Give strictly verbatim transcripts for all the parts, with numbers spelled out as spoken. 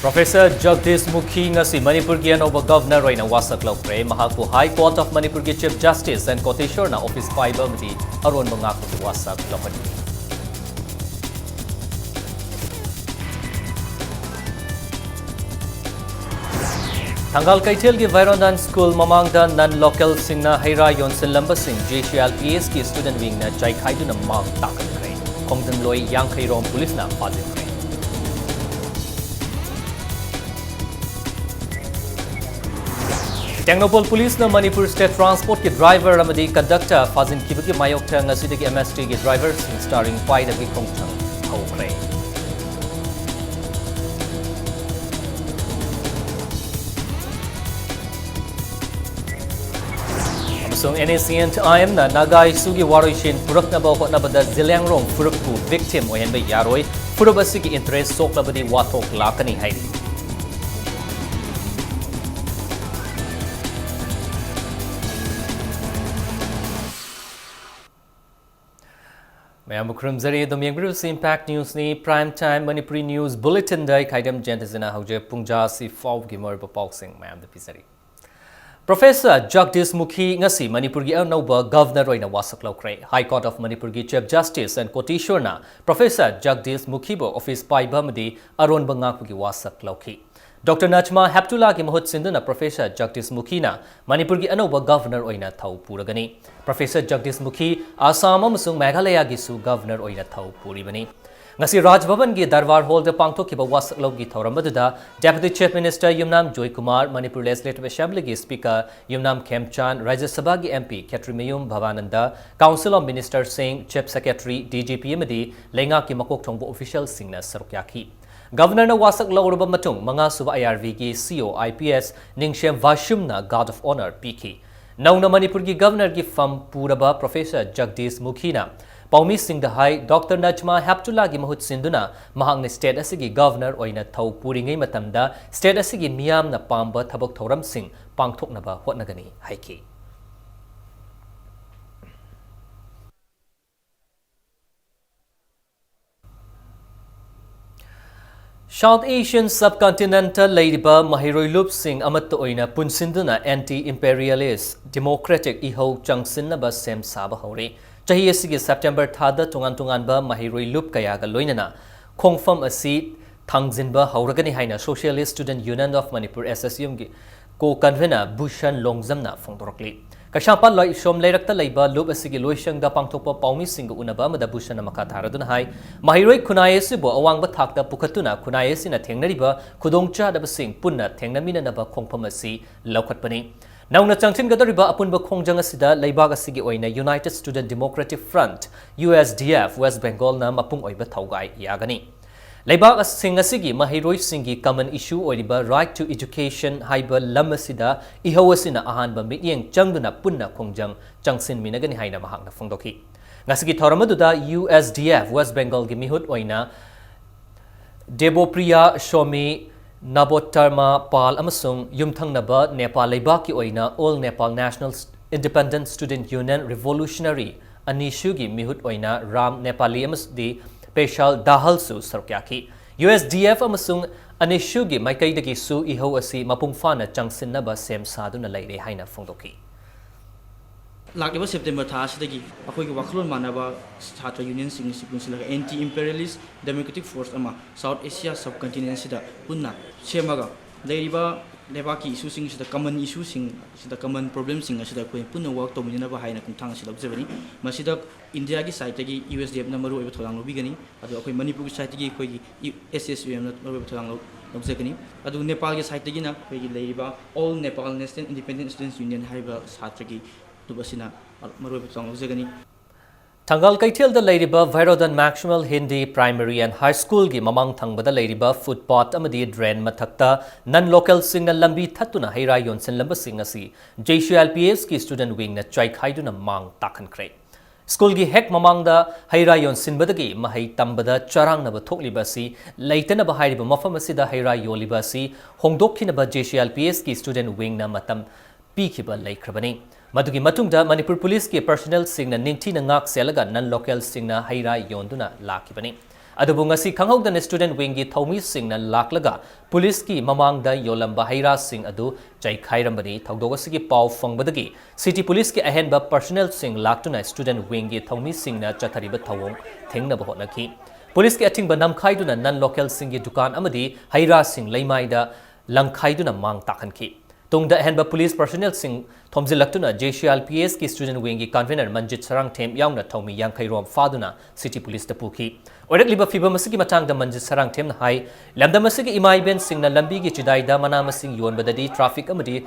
Professor Jagdish Mukhi ꯉꯁꯤ ꯃꯅꯤꯄꯨꯔꯒꯤ ꯑꯅꯧꯕ Governor ꯑꯣꯏꯅ ꯋꯥꯁꯛ ꯂꯧꯈ꯭ꯔꯦ꯫ ꯃꯍꯥꯛꯄꯨ High Court of ꯃꯅꯤꯄꯨꯔꯒꯤ Chief Justice ꯑꯦꯟ ꯀꯣꯇꯦꯁ꯭ꯋꯔꯅ office ꯄꯥꯏꯕ ꯑꯃꯗꯤ ꯑꯔꯣꯟꯕ ꯉꯥꯛꯄꯒꯤ ꯋꯥꯁꯛ ꯂꯧꯍꯟꯈꯤ꯫ ꯊꯪꯒꯥꯜ ꯀꯩꯊꯦꯜꯒꯤ ꯚꯩꯔꯣꯟꯗꯥꯟ ꯁ꯭ꯀꯨꯜ ꯃꯃꯥꯡꯗ non localꯁꯤꯡꯅ ꯍꯩ ꯔꯥ ꯌꯣꯟꯁꯤꯜꯂꯝꯕꯁꯤꯡ JCLPSꯀꯤ student wingꯅ ꯆꯥꯏꯈꯥꯏꯗꯨꯅ ꯃꯥꯡ ꯇꯥꯛꯍꯟꯈ꯭ꯔꯦ꯫ ꯈꯣꯡꯖꯟꯂꯣꯏ ꯌꯥꯡꯈꯩꯔꯣꯝ ꯄꯨꯂꯤꯁꯅ ꯐꯥꯖꯤꯟꯈ꯭ꯔꯦ꯫ ꯇꯦꯡꯅꯧꯄꯜ ꯄꯨꯂꯤꯁꯅ ꯃꯅꯤꯄꯨꯔ State Transportꯀꯤ driver ꯑꯃꯗꯤ conductor ꯐꯥꯖꯤꯟꯈꯤꯕꯒꯤ ꯃꯥꯌꯣꯛꯇ ꯉꯁꯤꯗꯒꯤ MSTꯒꯤ driverꯁꯤꯡ steering ꯄꯥꯏꯗꯕꯒꯤ ꯈꯣꯡꯖꯪ ꯍꯧꯈ꯭ꯔꯦ꯫ ꯑꯃꯁꯨꯡ NACNIMꯅ ꯅꯥꯒꯥ issueꯒꯤ ꯋꯥꯔꯣꯏꯁꯤꯟ ꯄꯨꯔꯛꯅꯕ ꯍꯣꯠꯅꯕꯗ ꯖꯤꯂꯤꯌꯥꯡꯔꯣꯡ ꯐꯨꯔꯨꯞꯄꯨ victim ꯑꯣꯏꯍꯟꯕ ꯌꯥꯔꯣꯏ, ꯐꯨꯔꯨꯞ ꯑꯁꯤꯒꯤ interest ꯁꯣꯛꯂꯕꯗꯤ ꯋꯥꯊꯣꯛ ꯂꯥꯛꯀꯅꯤ ꯍꯥꯏꯔꯤ꯫ ꯃꯌꯥꯝꯕꯨ ꯈꯨꯔꯨꯝꯖꯔꯤ꯫ ꯑꯗꯨꯝ ꯌꯦꯡꯕꯤꯔꯤꯕꯁꯤ Impact Newsꯅꯤ꯫ Prime Time Manipuri News Bulletinꯗ ꯑꯩ ꯈꯥꯏꯗꯝ ꯖꯌꯟꯇꯖꯅ ꯍꯧꯖꯤꯛ ꯄꯨꯡ ꯖꯥꯁꯤ ꯐꯥꯎꯕꯒꯤ ꯃꯔꯨꯑꯣꯏꯕ ꯄꯥꯎꯁꯤꯡ ꯃꯌꯥꯝꯗ ꯄꯤꯖꯔꯤ꯫ Professor ꯖꯒꯗꯤꯁ ꯃꯨꯈꯤ ꯉꯁꯤ ꯃꯅꯤꯄꯨꯔꯒꯤ ꯑꯅꯧꯕ Governor ꯑꯣꯏꯅ ꯋꯥꯁꯛ ꯂꯧꯈ꯭ꯔꯦ꯫ High Court of ꯃꯅꯤꯄꯨꯔꯒꯤ Chief Justice N Koteswar Professor Jagadish ꯃꯨꯈꯤꯕꯨ office ꯄꯥꯏꯕ ꯑꯃꯗꯤ ꯑꯔꯣꯟꯕ ꯉꯥꯛꯄꯒꯤ ꯋꯥꯁꯛ ꯂꯧꯈꯤ꯫ ꯗꯣꯛꯇꯔ ꯅꯖꯃꯥ ꯍꯦꯞꯇꯨꯂꯥꯒꯤ ꯃꯍꯨꯠ ꯁꯤꯟꯗꯨꯅ Professor ꯖꯒꯗꯤꯁ ꯃꯨꯈꯤꯅ ꯃꯅꯤꯄꯨꯔꯒꯤ ꯑꯅꯧꯕ Governor ꯑꯣꯏꯅ ꯊꯧ ꯄꯨꯔꯒꯅꯤ꯫ Professor ꯖꯒꯗꯤꯁ ꯃꯨꯈꯤ ꯑꯁꯥꯝ ꯑꯃꯁꯨꯡ ꯃꯦꯘꯥꯂꯌꯥꯒꯤꯁꯨ Governor ꯑꯣꯏꯅ ꯊꯧ ꯄꯨꯔꯤꯕꯅꯤ꯫ ꯉꯁꯤ ꯔꯥꯖ ꯚꯕꯟꯒꯤ ꯗꯔꯕꯥꯔ ꯍꯣꯜꯗ ꯄꯥꯡꯊꯣꯛꯈꯤꯕ ꯋꯥꯁꯛ ꯂꯧꯒꯤ ꯊꯧꯔꯝ ꯑꯗꯨꯗ Deputy Chief Minister ꯌꯨꯝꯅꯥꯝ ꯖꯣꯏꯀꯨꯃꯥꯔ, ꯃꯅꯤꯄꯨꯔ Legislative Assemblyꯒꯤ Speaker ꯌꯨꯝꯅꯥꯝ ꯈꯦꯝꯆꯥꯟ, ꯔꯥꯖ꯭ꯌ ꯁꯚꯥꯒꯤ MP Khetrimayum ꯚꯕꯥꯅꯟꯗ, Council of Ministerꯁꯤꯡ, Chief Secretary, DGP ꯑꯃꯗꯤ ꯂꯩꯉꯥꯛꯀꯤ ꯃꯀꯣꯛ ꯊꯣꯡꯕ officialꯁꯤꯡꯅ ꯁꯔꯨꯛ ꯌꯥꯈꯤ꯫ Governorꯅ ꯋꯥꯁꯛ ꯂꯧꯔꯕ ꯃꯇꯨꯡ, ꯃꯉꯥꯁꯨꯕ IRVꯒꯤ CO IPS ꯅꯤꯡꯁꯦꯝ ꯚꯥꯁꯨꯝꯅ Guard of Honour ꯄꯤꯈꯤ꯫ ꯅꯧꯅ ꯃꯅꯤꯄꯨꯔꯒꯤ Governorꯒꯤ ꯐꯝ ꯄꯨꯔꯕ Professor ꯖꯒꯗꯤꯁ ꯃꯨꯈꯤꯅ ꯄꯥꯎꯃꯤꯁꯤꯡꯗ ꯍꯥꯏ, ꯗꯣꯛꯇꯔ ꯅꯖꯃꯥ ꯍꯦꯞꯇꯨꯂꯥꯒꯤ ꯃꯍꯨꯠ ꯁꯤꯟꯗꯨꯅ ꯃꯍꯥꯛꯅ state ꯑꯁꯤꯒꯤ Governor ꯑꯣꯏꯅ ꯊꯧ ꯄꯨꯔꯤꯉꯩ ꯃꯇꯝꯗ state ꯑꯁꯤꯒꯤ ꯃꯤꯌꯥꯝꯅ ꯄꯥꯝꯕ ꯊꯕꯛ ꯊꯧꯔꯝꯁꯤꯡ ꯄꯥꯡꯊꯣꯛꯅꯕ ꯍꯣꯠꯅꯒꯅꯤ ꯍꯥꯏꯈꯤ꯫ South Asian subcontinent ꯇ ꯂꯩꯔꯤꯕ ꯃꯍꯩꯔꯣꯏ ꯂꯨꯞꯁꯤꯡ ꯑꯃꯠꯇ ꯑꯣꯏꯅ ꯄꯨꯟꯁꯤꯟꯗꯨꯅ anti-imperialist democratic ꯏꯍꯧ ꯆꯪꯁꯤꯟꯅꯕ ꯁꯦꯝ ꯁꯥꯕ ꯍꯧꯔꯦ꯫ ꯆꯍꯤ ꯑꯁꯤꯒꯤ September ꯊꯥꯗ ꯇꯣꯉꯥꯟ ꯇꯣꯉꯥꯟꯕ ꯃꯍꯩꯔꯣꯏ ꯂꯨꯞ ꯀꯌꯥꯒ ꯂꯣꯏꯅꯅ ꯈꯣꯡꯐꯝ ꯑꯁꯤ ꯊꯥꯡꯖꯤꯟꯕ ꯍꯧꯔꯒꯅꯤ ꯍꯥꯏꯅ Socialist Student Union of Manipur, S S U M ꯒꯤ co-convener ꯚꯨꯁꯟ ꯂꯣꯡꯖꯝꯅ ꯐꯣꯡꯗꯣꯔꯛꯂꯤ꯫ ꯀꯩꯁꯥꯝꯄꯥꯠ ꯂꯥꯏꯁ꯭ꯔꯝ ꯂꯩꯔꯛꯇ ꯂꯩꯕ ꯂꯨꯞ ꯑꯁꯤꯒꯤ ꯂꯣꯏꯁꯪꯗ ꯄꯥꯡꯊꯣꯛꯄ ꯄꯥꯎꯃꯤꯁꯤꯡꯒ ꯎꯅꯕ ꯑꯃꯗ ꯚꯨꯁꯟꯅ ꯃꯈꯥ ꯊꯥꯔꯗꯨꯅ ꯍꯥꯏ, ꯃꯍꯩꯔꯣꯏ ꯈꯨꯟꯅꯥꯏ ꯑꯁꯤꯕꯨ ꯑꯋꯥꯡꯕ ꯊꯥꯛꯇ ꯄꯨꯈꯠꯇꯨꯅ ꯈꯨꯟꯅꯥꯏ ꯑꯁꯤꯅ ꯊꯦꯡꯅꯔꯤꯕ ꯈꯨꯗꯣꯡꯆꯥꯗꯕꯁꯤꯡ ꯄꯨꯟꯅ ꯊꯦꯡꯅꯃꯤꯟꯅꯅꯕ ꯈꯣꯡꯐꯝ ꯑꯁꯤ ꯂꯧꯈꯠꯄꯅꯤ꯫ ꯅꯧꯅ ꯆꯪꯁꯤꯟꯒꯗꯧꯔꯤꯕ ꯑꯄꯨꯟꯕ ꯈꯣꯡꯖꯪ ꯑꯁꯤꯗ ꯂꯩꯕꯥꯛ ꯑꯁꯤꯒꯤ ꯑꯣꯏꯅ United Student Democratic Front, U S D F, West Bengal ꯅ ꯃꯄꯨꯡ ꯑꯣꯏꯕ ꯊꯧꯒꯥꯏ ꯌꯥꯒꯅꯤ꯫ ꯂꯩꯕꯥꯛꯁꯤꯡ ꯑꯁꯤꯒꯤ ꯃꯍꯩꯔꯣꯏꯁꯤꯡꯒꯤ common issue ꯑꯣꯏꯔꯤꯕ right to education ꯍꯥꯏꯕ ꯂꯝ ꯑꯁꯤꯗ ꯏꯍꯧ ꯑꯁꯤꯅ ꯑꯍꯥꯟꯕ ꯃꯤꯠꯌꯦꯡ ꯆꯪꯗꯨꯅ ꯄꯨꯟꯅ ꯈꯣꯡꯖꯪ ꯆꯪꯁꯤꯟꯃꯤꯟꯅꯒꯅꯤ ꯍꯥꯏꯅ ꯃꯍꯥꯛꯅ ꯐꯣꯡꯗꯣꯛꯈꯤ꯫ ꯉꯁꯤꯒꯤ ꯊꯧꯔꯝ ꯑꯗꯨꯗ U S D F West Bengal ꯒꯤ ꯃꯤꯍꯨꯠ ꯑꯣꯏꯅ ꯗꯦꯕꯣꯄ꯭ꯔꯤꯌꯥ ꯁ꯭ꯋꯥꯃꯤ, ꯅꯕꯣꯇꯔꯃ ꯄꯥꯜ ꯑꯃꯁꯨꯡ ꯌꯨꯝꯊꯪꯅꯕ ꯅꯦꯄꯥꯜ ꯂꯩꯕꯥꯛꯀꯤ ꯑꯣꯏꯅ All Nepal National Independent Student Union Revolutionary, ꯑꯅꯤꯁꯨꯒꯤ ꯃꯤꯍꯨꯠ ꯑꯣꯏꯅ ꯔꯥꯝ ꯅꯦꯄꯥꯂꯤ ꯑꯃꯗꯤ ꯄꯦꯁꯥꯜ ꯗꯥꯍꯜꯁꯨ ꯁꯔꯨꯛ ꯌꯥꯈꯤ꯫ U S D F ꯑꯃꯁꯨꯡ ꯑꯅꯤꯁꯨꯒꯤ ꯃꯥꯏꯀꯩꯗꯒꯤꯁꯨ ꯏꯍꯧ ꯑꯁꯤ ꯃꯄꯨꯡ ꯐꯥꯅ ꯆꯪꯁꯤꯟꯅꯕ ꯁꯦꯝ ꯁꯥꯗꯨꯅ ꯂꯩꯔꯦ ꯍꯥꯏꯅ ꯐꯣꯡꯗꯣꯛꯈꯤ꯫ ꯂꯥꯛꯂꯤꯕ September ꯊꯥ ꯑꯁꯤꯗꯒꯤ ꯑꯩꯈꯣꯏꯒꯤ ꯋꯥꯈꯜꯂꯣꯟ ꯃꯥꯟꯅꯕ ꯁꯥꯇ꯭ꯔ unionꯁꯤꯡ ꯑꯁꯤ ꯄꯨꯟꯁꯤꯜꯂꯒ anti-imperialist democratic force ꯑꯃ South Asia subcontinent ꯑꯁꯤꯗ ꯄꯨꯟꯅ ꯁꯦꯝꯃꯒ ꯂꯩꯔꯤꯕ ꯂꯩꯕꯥꯛꯀꯤ issueꯁꯤꯡ ꯑꯁꯤꯗ, common issueꯁꯤꯡ ꯑꯁꯤꯗ, common problemꯁꯤꯡ ꯑꯁꯤꯗ ꯑꯩꯈꯣꯏ ꯄꯨꯟꯅ work ꯇꯧꯃꯤꯟꯅꯅꯕ ꯍꯥꯏꯅ ꯈꯣꯡꯊꯥꯡ ꯑꯁꯤ ꯂꯧꯖꯕꯅꯤ꯫ ꯃꯁꯤꯗ ꯏꯟꯗꯤꯌꯥꯒꯤ sideꯇꯒꯤ U S D Fꯅ ꯃꯔꯨꯑꯣꯏꯕ ꯊꯧꯗꯥꯡ ꯂꯧꯕꯤꯒꯅꯤ, ꯑꯗꯨꯒ ꯑꯩꯈꯣꯏ ꯃꯅꯤꯄꯨꯔꯒꯤ sideꯇꯒꯤ ꯑꯩꯈꯣꯏꯒꯤ U-, S S U Mꯅ ꯃꯔꯨꯑꯣꯏꯕ ꯊꯧꯗꯥꯡ ꯂꯧ-, ꯂꯧꯖꯒꯅꯤ꯫ ꯑꯗꯨꯒ ꯅꯦꯄꯥꯜꯒꯤ sideꯇꯒꯤꯅ ꯑꯩꯈꯣꯏꯒꯤ ꯂꯩꯔꯤꯕ All Nepal National Independent Students Union ꯍꯥꯏꯔꯤꯕ ꯁꯥꯇ꯭ꯔꯒꯤ ꯂꯨꯞ ꯑꯁꯤꯅ ꯃꯔꯨꯑꯣꯏꯕ ꯊꯧꯗꯥꯡ ꯂꯧꯖꯒꯅꯤ꯫ ꯊꯪꯒꯥꯜ ꯀꯩꯊꯦꯜꯗ ꯂꯩꯔꯤꯕ ꯚꯥꯏꯔꯣꯗꯟ Maxwell Hindi Primary and High Schoolꯒꯤ ꯃꯃꯥꯡ ꯊꯪꯕꯗ ꯂꯩꯔꯤꯕ footpath ꯑꯃꯗꯤ drain ꯃꯊꯛꯇ non-localꯁꯤꯡꯅ ꯂꯝꯕꯤ ꯊꯠꯇꯨꯅ ꯍꯩ ꯔꯥ ꯌꯣꯟꯁꯤꯟꯂꯝꯕꯁꯤꯡ ꯑꯁꯤ J C L P Sꯀꯤ student wingꯅ ꯆꯥꯏꯈꯥꯏꯗꯨꯅ ꯃꯥꯡ ꯇꯥꯛꯍꯟꯈ꯭ꯔꯦ꯫ Schoolꯒꯤ ꯍꯦꯛ ꯃꯃꯥꯡꯗ ꯍꯩ ꯔꯥ ꯌꯣꯟꯁꯤꯟꯕꯗꯒꯤ ꯃꯍꯩ ꯇꯝꯕꯗ ꯆꯔꯥꯡꯅꯕ ꯊꯣꯛꯂꯤꯕ ꯑꯁꯤ ꯂꯩꯇꯅꯕ ꯍꯥꯏꯔꯤꯕ ꯃꯐꯝ ꯑꯁꯤꯗ ꯍꯩ ꯔꯥ ꯌꯣꯜꯂꯤꯕ ꯑꯁꯤ ꯍꯣꯡꯗꯣꯛꯈꯤꯅꯕ J C L P Sꯀꯤ student wingꯅ ꯃꯇꯝ ꯄꯤꯈꯤꯕ ꯂꯩꯈ꯭ꯔꯕꯅꯤ꯫ ꯃꯗꯨꯒꯤ ꯃꯇꯨꯡꯗ ꯃꯅꯤꯄꯨꯔ ꯄꯨꯂꯤꯁꯀꯤ personnelꯁꯤꯡꯅ ꯅꯤꯡꯊꯤꯅ ꯉꯥꯛ ꯁꯦꯜꯂꯒ non-localꯁꯤꯡꯅ ꯍꯩ ꯔꯥ ꯌꯣꯟꯗꯨꯅ ꯂꯥꯛꯈꯤꯕꯅꯤ꯫ ꯑꯗꯨꯕꯨ ꯉꯁꯤ ꯈꯪꯍꯧꯗꯅ student wingꯒꯤ ꯊꯧꯃꯤꯁꯤꯡꯅ ꯂꯥꯛꯂꯒ ꯄꯨꯂꯤꯁꯀꯤ ꯃꯃꯥꯡꯗ ꯌꯣꯜꯂꯝꯕ ꯍꯩ ꯔꯥꯁꯤꯡ ꯑꯗꯨ ꯆꯩꯈꯥꯏꯔꯝꯕꯅꯤ꯫ ꯊꯧꯗꯣꯛ ꯑꯁꯤꯒꯤ ꯄꯥꯎ ꯐꯪꯕꯗꯒꯤ city ꯄꯨꯂꯤꯁꯀꯤ ꯑꯍꯦꯟꯕ personnelꯁꯤꯡ ꯂꯥꯛꯇꯨꯅ student wingꯒꯤ ꯊꯧꯃꯤꯁꯤꯡꯅ ꯆꯠꯊꯔꯤꯕ ꯊꯧꯑꯣꯡ ꯊꯤꯡꯅꯕ ꯍꯣꯠꯅꯈꯤ꯫ ꯄꯨꯂꯤꯁꯀꯤ ꯑꯊꯤꯡꯕ ꯅꯝꯈꯥꯏꯗꯨꯅ non localꯁꯤꯡꯒꯤ ꯗꯨꯀꯥꯟ ꯑꯃꯗꯤ ꯍꯩ ꯔꯥꯁꯤꯡ ꯂꯩꯃꯥꯏꯗ ꯂꯪꯈꯥꯏꯗꯨꯅ ꯃꯥꯡ ꯇꯥꯛꯍꯟꯈꯤ꯫ ꯇꯨꯡꯗ ꯑꯍꯦꯟꯕ ꯄꯨꯂꯤꯁ personnelꯁꯤꯡ ꯊꯣꯝꯖꯤꯜꯂꯛꯇꯨꯅ J C R L P Sꯀꯤ student wingꯒꯤ convener ꯃꯟꯖꯤꯠ ꯁꯔꯥꯡꯊꯦꯝ ꯌꯥꯎꯅ ꯊꯧꯃꯤ ꯌꯥꯡꯈꯩ ꯔꯣꯝ ꯐꯥꯗꯨꯅ city ꯄꯨꯂꯤꯁꯇ ꯄꯨꯈꯤ꯫ ꯑꯣꯏꯔꯛꯂꯤꯕ ꯐꯤꯚꯝ ꯑꯁꯤꯒꯤ ꯃꯇꯥꯡꯗ ꯃꯟꯖꯤꯠ ꯁꯔꯥꯡꯊꯦꯝꯅ ꯍꯥꯏ, ꯂꯝꯗꯝ ꯑꯁꯤꯒꯤ ꯏꯃꯥ ꯏꯕꯦꯟꯁꯤꯡꯅ ꯂꯝꯕꯤꯒꯤ ꯆꯤꯗꯥꯏꯗ ꯃꯅꯥ ꯃꯁꯤꯡ ꯌꯣꯟꯕꯗꯗꯤ traffic ꯑꯃꯗꯤ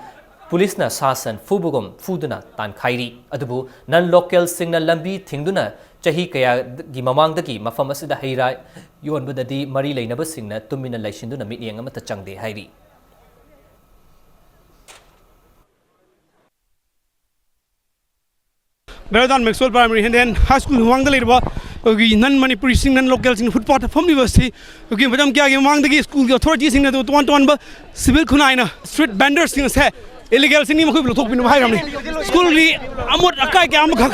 ꯄꯨꯂꯤꯁꯅ ꯁꯥ ꯁꯟ ꯐꯨꯕꯒꯨꯝ ꯐꯨꯗꯨꯅ ꯇꯥꯟꯈꯥꯏꯔꯤ꯫ ꯑꯗꯨꯕꯨ non localꯁꯤꯡꯅ ꯂꯝꯕꯤ ꯊꯤꯡꯗꯨꯅ ꯆꯍꯤ ꯀꯌꯥꯒꯤ ꯃꯃꯥꯡꯗꯒꯤ ꯃꯐꯝ ꯑꯁꯤꯗ ꯍꯩ ꯔꯥ ꯌꯣꯟꯕꯗꯗꯤ ꯃꯔꯤ ꯂꯩꯅꯕꯁꯤꯡꯅ ꯇꯨꯃꯤꯟꯅ ꯂꯩꯁꯤꯟꯗꯨꯅ ꯃꯤꯠꯌꯦꯡ ꯑꯃꯠꯇ ꯆꯪꯗꯦ ꯍꯥꯏꯔꯤ꯫ ꯕꯦꯔꯣꯗꯥꯟ ꯃꯦꯛꯁꯋꯦꯜ ꯄ꯭ꯔꯥꯏꯃꯔꯤ ꯍꯦꯟꯗꯦꯟ ꯍꯥꯏ ꯁ꯭ꯀꯨꯜ ꯃꯃꯥꯡꯗ ꯂꯩꯔꯤꯕ ꯑꯩꯈꯣꯏꯒꯤ non ꯃꯅꯤꯄꯨꯔꯤꯁꯤꯡ, non localꯁꯤꯡ ꯐꯨꯠꯄꯥꯠꯇ ꯐꯝꯂꯤꯕ ꯑꯁꯤ ꯑꯩꯈꯣꯏꯒꯤ ꯃꯇꯝ ꯀꯌꯥꯒꯤ ꯃꯃꯥꯡꯗꯒꯤ ꯁ꯭ꯀꯨꯜꯒꯤ ꯑꯣꯊꯣꯔꯤꯇꯤꯁꯤꯡꯅ ꯑꯗꯨ ꯇꯣꯉꯥꯟ ꯇꯣꯉꯥꯟꯕ ꯁꯤꯚꯤꯜ ꯈꯨꯟꯅꯥꯏꯅ street vendorꯁꯤꯡ ꯑꯁꯦ ꯏꯂꯤꯒꯦꯜꯁꯤꯡꯅꯤ, ꯃꯈꯣꯏꯕꯨ ꯂꯧꯊꯣꯛꯄꯤꯅꯕ ꯍꯥꯏꯔꯝꯃꯤ꯫ ꯁ꯭ꯀꯨꯜꯒꯤ ꯑꯃꯣꯠ ꯑꯀꯥꯏ ꯀꯌꯥ ꯑꯃꯈꯛ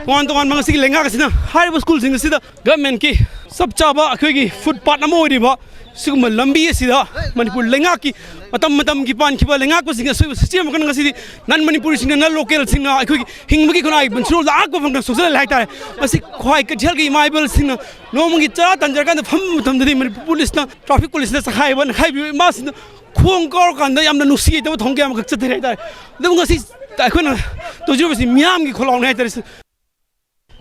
ꯇꯣꯉꯥꯟ ꯇꯣꯉꯥꯟꯕ ꯉꯁꯤꯒꯤ ꯂꯩꯉꯥꯛ ꯑꯁꯤꯅ ꯍꯥꯏꯔꯤꯕ ꯁ꯭ꯀꯨꯜꯁꯤꯡ ꯑꯁꯤꯗ ꯒꯚꯔꯟꯃꯦꯟꯠꯀꯤ ꯆꯞ ꯆꯥꯕ ꯑꯩꯈꯣꯏꯒꯤ ꯐꯨꯠꯄꯥꯠ ꯑꯃ ꯑꯣꯏꯔꯤꯕ ꯁꯤꯒꯨꯝꯕ ꯂꯝꯕꯤ ꯑꯁꯤꯗ ꯃꯅꯤꯄꯨꯔ ꯂꯩꯉꯥꯛꯀꯤ ꯃꯇꯝ ꯃꯇꯝꯒꯤ ꯄꯥꯟꯈꯤꯕ ꯂꯩꯉꯥꯛꯄꯁꯤꯡꯒꯤ ꯑꯁꯣꯏꯕ system ꯑꯃꯈꯛꯅ ꯉꯁꯤꯗꯤ non ꯃꯅꯤꯄꯨꯔꯤꯁꯤꯡꯅ, non localꯁꯤꯡꯅ ꯑꯩꯈꯣꯏꯒꯤ ꯍꯤꯡꯕꯒꯤ ꯈꯨꯟꯅꯥꯏ ꯄꯨꯟꯁꯤꯔꯣꯜꯗ ꯑꯉꯛꯄ ꯐꯪꯗꯅ ꯁꯣꯛꯆꯜꯍꯜꯂꯦ ꯍꯥꯏꯇꯥꯔꯦ꯫ ꯃꯁꯤ ꯈ꯭ꯋꯥꯏ ꯀꯩꯊꯦꯜꯒꯤ ꯏꯃꯥ ꯏꯕꯦꯜꯁꯤꯡꯅ ꯅꯣꯡꯃꯒꯤ ꯆꯔꯥ ꯇꯥꯟꯖꯔꯀꯥꯟꯗ ꯐꯝꯕ ꯃꯇꯝꯗꯗꯤ ꯃꯅꯤꯄꯨꯔ ꯄꯨꯂꯤꯁꯅ, traffic ꯄꯨꯂꯤꯁꯅ ꯆꯈꯥꯏꯕ ꯅꯈꯥꯏꯕꯤꯕ ꯏꯃꯥꯁꯤꯡꯅ ꯈꯣꯡ ꯀꯥꯎꯔꯀꯥꯟꯗ ꯌꯥꯝꯅ ꯅꯨꯡꯁꯤ ꯂꯩꯇꯕ ꯊꯧꯑꯣꯡ ꯀꯌꯥ ꯑꯃꯈꯛ ꯆꯠꯊꯔꯤ ꯍꯥꯏꯇꯥꯔꯦ꯫ ꯑꯗꯨꯕꯨ ꯉꯁꯤ ꯑꯩꯈꯣꯏꯅ ꯇꯧꯖꯔꯤꯕꯁꯤ ꯃꯤꯌꯥꯝꯒꯤ ꯈꯣꯜꯂꯥꯎꯅꯤ ꯍꯥꯏꯇꯥꯔꯦ꯫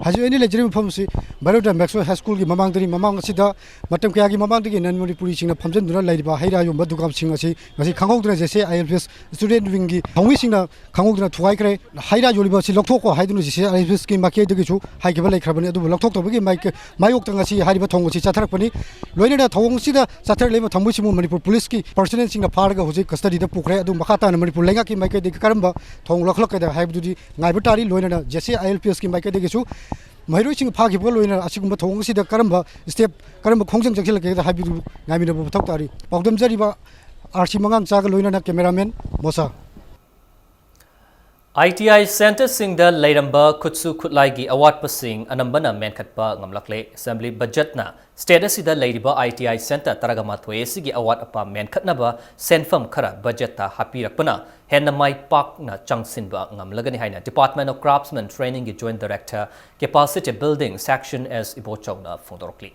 ꯍꯧꯖꯤꯛ ꯑꯩꯅ ꯂꯩꯖꯔꯤꯕ ꯃꯐꯝ ꯑꯁꯤ ꯕꯦꯔꯣꯗꯥꯟ ꯃꯦꯛꯁꯋꯦꯜ ꯍꯥꯏ ꯁ꯭ꯀꯨꯜꯒꯤ ꯃꯃꯥꯡꯗꯅꯤ꯫ ꯃꯃꯥꯡ ꯑꯁꯤꯗ ꯃꯇꯝ ꯀꯌꯥꯒꯤ ꯃꯃꯥꯡꯗꯒꯤ non ꯃꯅꯤꯄꯨꯔꯤꯁꯤꯡꯅ ꯐꯝꯖꯤꯟꯗꯨꯅ ꯂꯩꯔꯤꯕ ꯍꯩ ꯔꯥ ꯌꯣꯟꯕ ꯗꯨꯀꯥꯟꯁꯤꯡ ꯑꯁꯤ ꯉꯁꯤ ꯈꯪꯍꯧꯗꯅ J C R L P S student wingꯒꯤ ꯊꯧꯃꯤꯁꯤꯡꯅ ꯈꯪꯍꯧꯗꯅ ꯊꯨꯒꯥꯏꯈ꯭ꯔꯦ꯫ ꯍꯩ ꯔꯥ ꯌꯣꯜꯂꯤꯕ ꯑꯁꯤ ꯂꯧꯊꯣꯛꯀꯣ ꯍꯥꯏꯗꯨꯅ J C R L P Sꯀꯤ ꯃꯥꯏꯀꯩꯗꯒꯤꯁꯨ ꯍꯥꯏꯈꯤꯕ ꯂꯩꯈ꯭ꯔꯕꯅꯤ꯫ ꯑꯗꯨꯕꯨ ꯂꯧꯊꯣꯛꯇꯕꯒꯤ ꯃꯥꯏꯀꯩ-, ꯃꯥꯌꯣꯛꯇ ꯉꯁꯤ ꯍꯥꯏꯔꯤꯕ ꯊꯧꯑꯣꯡ ꯑꯁꯤ ꯆꯠꯊꯔꯛꯄꯅꯤ꯫ ꯂꯣꯏꯅꯅ ꯊꯧꯑꯣꯡ ꯑꯁꯤꯗ ꯆꯠꯊꯔꯛꯂꯤꯕ ꯊꯧꯃꯤꯁꯤꯡꯕꯨ ꯃꯅꯤꯄꯨꯔ ꯄꯨꯂꯤꯁꯀꯤ personnelꯁꯤꯡꯅ ꯐꯥꯔꯒ ꯍꯧꯖꯤꯛ custodyꯗ ꯄꯨꯈ꯭ꯔꯦ꯫ ꯑꯗꯨ ꯃꯈꯥ ꯇꯥꯅ ꯃꯅꯤꯄꯨꯔ ꯂꯩꯉꯥꯛꯀꯤ ꯃꯥꯏꯀꯩꯗꯒꯤ ꯀꯔꯝꯕ ꯊꯧꯑꯣꯡ ꯂꯧꯈꯠꯂꯛꯀꯗꯒꯦ ꯍꯥꯏꯕꯗꯨꯗꯤ ꯉꯥꯏꯕ ꯇꯥꯔꯤ꯫ ꯂꯣꯏꯅꯅ J C R L P Sꯀꯤ ꯃꯥꯏꯀꯩꯗꯒꯤꯁꯨ ꯃꯍꯩꯔꯣꯏꯁꯤꯡ ꯐꯥꯈꯤꯕꯒ ꯂꯣꯏꯅꯅ ꯑꯁꯤꯒꯨꯝꯕ ꯊꯧꯑꯣꯡ ꯑꯁꯤꯗ ꯀꯔꯝꯕ step, ꯀꯔꯝꯕ ꯈꯣꯡꯖꯪ ꯆꯪꯁꯤꯜꯂꯛꯀꯦ ꯍꯥꯏꯕꯗꯨ ꯉꯥꯏꯃꯤꯟꯅꯕ ꯃꯊꯧ ꯇꯥꯔꯤ꯫ ꯄꯥꯎꯗꯝꯖꯔꯤꯕ R C ꯃꯉꯥꯡꯆꯥꯒ ꯂꯣꯏꯅꯅ cameraman ꯃꯣꯁꯥ꯫ ITI centreꯁꯤꯡꯗ ꯂꯩꯔꯝꯕ ꯈꯨꯠꯁꯨ ꯈꯨꯠꯂꯥꯏꯒꯤ ꯑꯋꯥꯠꯄꯁꯤꯡ ꯑꯅꯝꯕꯅ ꯃꯦꯟꯈꯠꯄ ꯉꯝꯂꯛꯂꯦ꯫ Assembly budgetꯅ state ꯑꯁꯤꯗ ꯂꯩꯔꯤꯕ ITI centre ꯇꯔꯥꯒ ꯃꯥꯊꯣꯏ ꯑꯁꯤꯒꯤ ꯑꯋꯥꯠ ꯑꯄꯥ ꯃꯦꯟꯈꯠꯅꯕ ꯁꯦꯟꯐꯝ ꯈꯔ budgetꯇ ꯍꯥꯞꯄꯤꯔꯛꯄꯅ ꯍꯦꯟꯅ ꯃꯥꯏ ꯄꯥꯛꯅ ꯆꯪꯁꯤꯟꯕ ꯉꯝꯂꯒꯅꯤ ꯍꯥꯏꯅ Department of Craftsman Trainingꯒꯤ Joint Director, Capacity Building Section S ꯏꯕꯣꯆꯧꯅ ꯐꯣꯡꯗꯣꯔꯛꯂꯤ꯫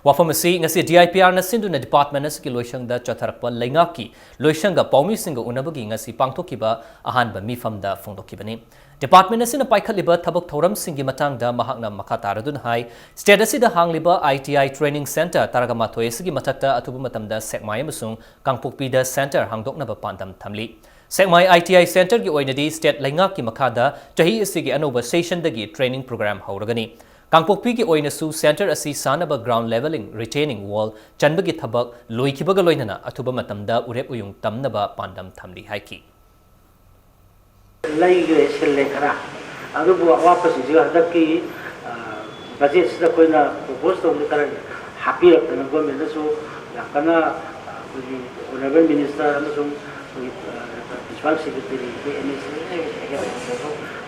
ꯋꯥꯐꯝ ꯑꯁꯤ ꯉꯁꯤ DIPRꯅ ꯁꯤꯟꯗꯨꯅ department ꯑꯁꯤꯒꯤ ꯂꯣꯏꯁꯪꯗ ꯆꯠꯊꯔꯛꯄ ꯂꯩꯉꯥꯛꯀꯤ ꯂꯣꯏꯁꯪꯒ ꯄꯥꯎꯃꯤꯁꯤꯡꯒ ꯎꯅꯕꯒꯤ ꯉꯁꯤ ꯄꯥꯡꯊꯣꯛꯈꯤꯕ ꯑꯍꯥꯟꯕ ꯃꯤꯐꯝꯗ ꯐꯣꯡꯗꯣꯛꯈꯤꯕꯅꯤ꯫ Department ꯑꯁꯤꯅ ꯄꯥꯏꯈꯠꯂꯤꯕ ꯊꯕꯛ ꯊꯧꯔꯝꯁꯤꯡꯒꯤ ꯃꯇꯥꯡꯗ ꯃꯍꯥꯛꯅ ꯃꯈꯥ ꯇꯥꯔꯗꯨꯅ ꯍꯥꯏ, state ꯑꯁꯤꯗ ꯍꯥꯡꯂꯤꯕ ITI training centre ꯇꯔꯥꯒ ꯃꯥꯊꯣꯏ ꯑꯁꯤꯒꯤ ꯃꯊꯛꯇ ꯑꯊꯨꯕ ꯃꯇꯝꯗ ꯁꯦꯛꯃꯥꯏ ꯑꯃꯁꯨꯡ ꯀꯥꯡꯄꯣꯛꯄꯤꯗ centre ꯍꯥꯡꯗꯣꯛꯅꯕ ꯄꯥꯟꯗꯝ ꯊꯝꯂꯤ꯫ ꯁꯦꯛꯃꯥꯏ ITI centreꯒꯤ ꯑꯣꯏꯅꯗꯤ state ꯂꯩꯉꯥꯛꯀꯤ ꯃꯈꯥꯗ ꯆꯍꯤ ꯑꯁꯤꯒꯤ ꯑꯅꯧꯕ sessionꯗꯒꯤ training program ꯍꯧꯔꯒꯅꯤ꯫ ꯀꯥꯡꯄꯣꯛꯄꯤꯒꯤ ꯑꯣꯏꯅꯁꯨ centre ꯑꯁꯤ ꯁꯥꯅꯕ ground levelling retaining wall ꯆꯟꯕꯒꯤ ꯊꯕꯛ ꯂꯣꯏꯈꯤꯕꯒ ꯂꯣꯏꯅꯅ ꯑꯊꯨꯕ ꯃꯇꯝꯗ ꯎꯔꯦꯞ ꯎꯌꯨꯡ ꯇꯝꯅꯕ ꯄꯥꯟꯗꯝ ꯊꯝꯂꯤ ꯍꯥꯏꯈꯤ꯫ ꯂꯩꯈ꯭ꯔꯦ, ꯁꯤꯜꯂꯦ ꯈꯔ꯫ ꯑꯗꯨꯕꯨ ꯑꯋꯥꯠꯄꯁꯤꯡꯁꯤ ꯍꯟꯗꯛꯀꯤ, ꯑ, budgetꯁꯤꯗ ꯑꯩꯈꯣꯏꯅ propose ꯇꯧꯕꯗ ꯈꯔ ꯍꯥꯞꯄꯤꯔꯛꯇꯅ governmentꯅꯁꯨ ꯌꯥꯝ ꯀꯟꯅ, ꯑ, ꯑꯩꯈꯣꯏꯒꯤ honourable minister ꯑꯃꯁꯨꯡ ꯑꯩꯈꯣꯏꯒꯤ, ꯑ, principal secretary, ꯑꯩꯈꯣꯏ MAC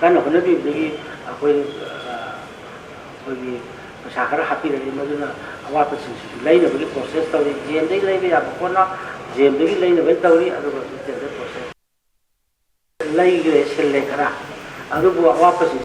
ꯀꯟꯅ ꯍꯣꯠꯅꯕꯤꯕꯗꯒꯤ ꯑꯩꯈꯣꯏ, ꯑ, ꯑꯩꯈꯣꯏꯒꯤ ꯄꯩꯁꯥ ꯈꯔ ꯍꯥꯞꯄꯤꯔꯛꯏ, ꯃꯗꯨꯅ ꯑꯋꯥꯠꯄꯁꯤꯡꯁꯤꯁꯨ ꯂꯩꯅꯕꯒꯤ process ꯇꯧꯔꯤ꯫ GMꯗꯒꯤ ꯂꯩꯕ ꯌꯥꯕ ꯄꯣꯠꯅ GMꯗꯒꯤ ꯂꯩꯅꯕꯒꯤ ꯇꯧꯔꯤ, ꯑꯗꯨꯒ ꯍꯧꯖꯤꯛ tender process ꯂꯩꯈ꯭ꯔꯦ, ꯁꯤꯜꯂꯦ ꯈꯔ, ꯑꯗꯨꯕꯨ ꯑꯋꯥꯠꯄꯁꯤꯡ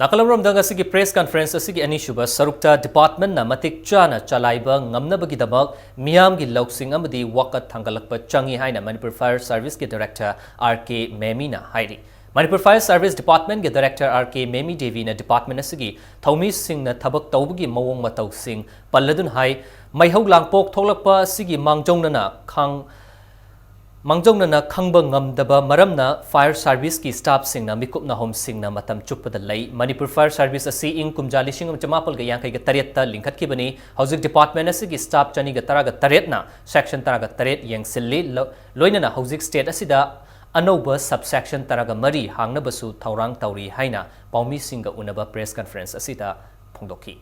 ꯅꯥꯀꯜ ꯑꯃꯔꯣꯝꯗ ꯉꯁꯤꯒꯤ press conference ꯑꯁꯤꯒꯤ ꯑꯅꯤꯁꯨꯕ ꯁꯔꯨꯛꯇ departmentꯅ ꯃꯇꯤꯛ ꯆꯥꯅ ꯆꯂꯥꯏꯕ ꯉꯝꯅꯕꯒꯤꯗꯃꯛ ꯃꯤꯌꯥꯝꯒꯤ ꯂꯧꯁꯤꯡ ꯑꯃꯗꯤ ꯋꯥꯀꯠ ꯊꯥꯡꯒꯠꯂꯛꯄ ꯆꯪꯏ ꯍꯥꯏꯅ Manipur Fire Serviceꯀꯤ director R K ꯃꯦꯃꯤꯅ ꯍꯥꯏꯔꯤ꯫ Manipur Fire Service Departmentꯀꯤ director R K ꯃꯦꯃꯤ ꯗꯦꯕꯤꯅ department ꯑꯁꯤꯒꯤ ꯊꯧꯃꯤꯁꯤꯡꯅ ꯊꯕꯛ ꯇꯧꯕꯒꯤ ꯃꯑꯣꯡ ꯃꯇꯧꯁꯤꯡ ꯄꯜꯂꯗꯨꯅ ꯍꯥꯏ, ꯃꯩꯍꯧ ꯂꯥꯡꯄꯣꯛ ꯊꯣꯛꯂꯛꯄ ꯑꯁꯤꯒꯤ ꯃꯥꯡꯖꯧꯅꯅ ꯈꯪ-, ꯃꯥꯡꯖꯧꯅꯅ ꯈꯪꯕ ꯉꯝꯗꯕ ꯃꯔꯝꯅ fire serviceꯀꯤ staffꯁꯤꯡꯅ ꯃꯤꯀꯨꯞ ꯅꯥꯍꯣꯝꯁꯤꯡꯅ ꯃꯇꯝ ꯆꯨꯞꯄꯗ ꯂꯩ꯫ Manipur Fire Service ꯑꯁꯤ ꯏꯪ ꯀꯨꯝꯖꯥ ꯂꯤꯁꯤꯡ ꯑꯃ ꯆꯃꯥꯄꯜꯒ ꯌꯥꯡꯈꯩꯒ ꯇꯔꯦꯠꯇ ꯂꯤꯡꯈꯠꯈꯤꯕꯅꯤ꯫ ꯍꯧꯖꯤꯛ department ꯑꯁꯤꯒꯤ staff ꯆꯅꯤꯒ ꯇꯔꯥꯒ ꯇꯔꯦꯠꯅ section ꯇꯔꯥꯒ ꯇꯔꯦꯠ ꯌꯦꯡꯁꯤꯜꯂꯤ꯫ ꯂꯣ-, ꯂꯣꯏꯅꯅ ꯍꯧꯖꯤꯛ state ꯑꯁꯤꯗ ꯑꯅꯧꯕ subsection ꯇꯔꯥꯒ ꯃꯔꯤ ꯍꯥꯡꯅꯕꯁꯨ ꯊꯧꯔꯥꯡ ꯇꯧꯔꯤ ꯍꯥꯏꯅ ꯄꯥꯎꯃꯤꯁꯤꯡꯒ ꯎꯅꯕ press conference ꯑꯁꯤꯗ ꯐꯣꯡꯗꯣꯛꯈꯤ꯫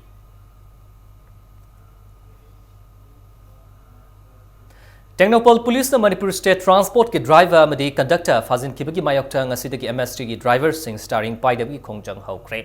ꯇꯦꯡꯅꯧꯄꯜ ꯄꯨꯂꯤꯁꯅ ꯃꯅꯤꯄꯨꯔ ꯁ꯭ꯇꯦꯠ ꯇ꯭ꯔꯥꯟꯁꯄꯣꯔꯠꯀꯤ ꯗ꯭ꯔꯥꯏꯚꯔ ꯑꯃꯗꯤ ꯀꯟꯗꯛꯇꯔ ꯐꯥꯖꯤꯟꯈꯤꯕꯒꯤ ꯃꯥꯌꯣꯛꯇ ꯉꯁꯤꯗꯒꯤ ꯑꯦꯝ ꯑꯦꯁ ꯇꯤꯒꯤ ꯗ꯭ꯔꯥꯏꯚꯔꯁꯤꯡ ꯁ꯭ꯇꯥꯔꯤꯡ ꯄꯥꯏꯗꯕꯒꯤ ꯈꯣꯡꯖꯪ ꯍꯧꯈ꯭ꯔꯦ꯫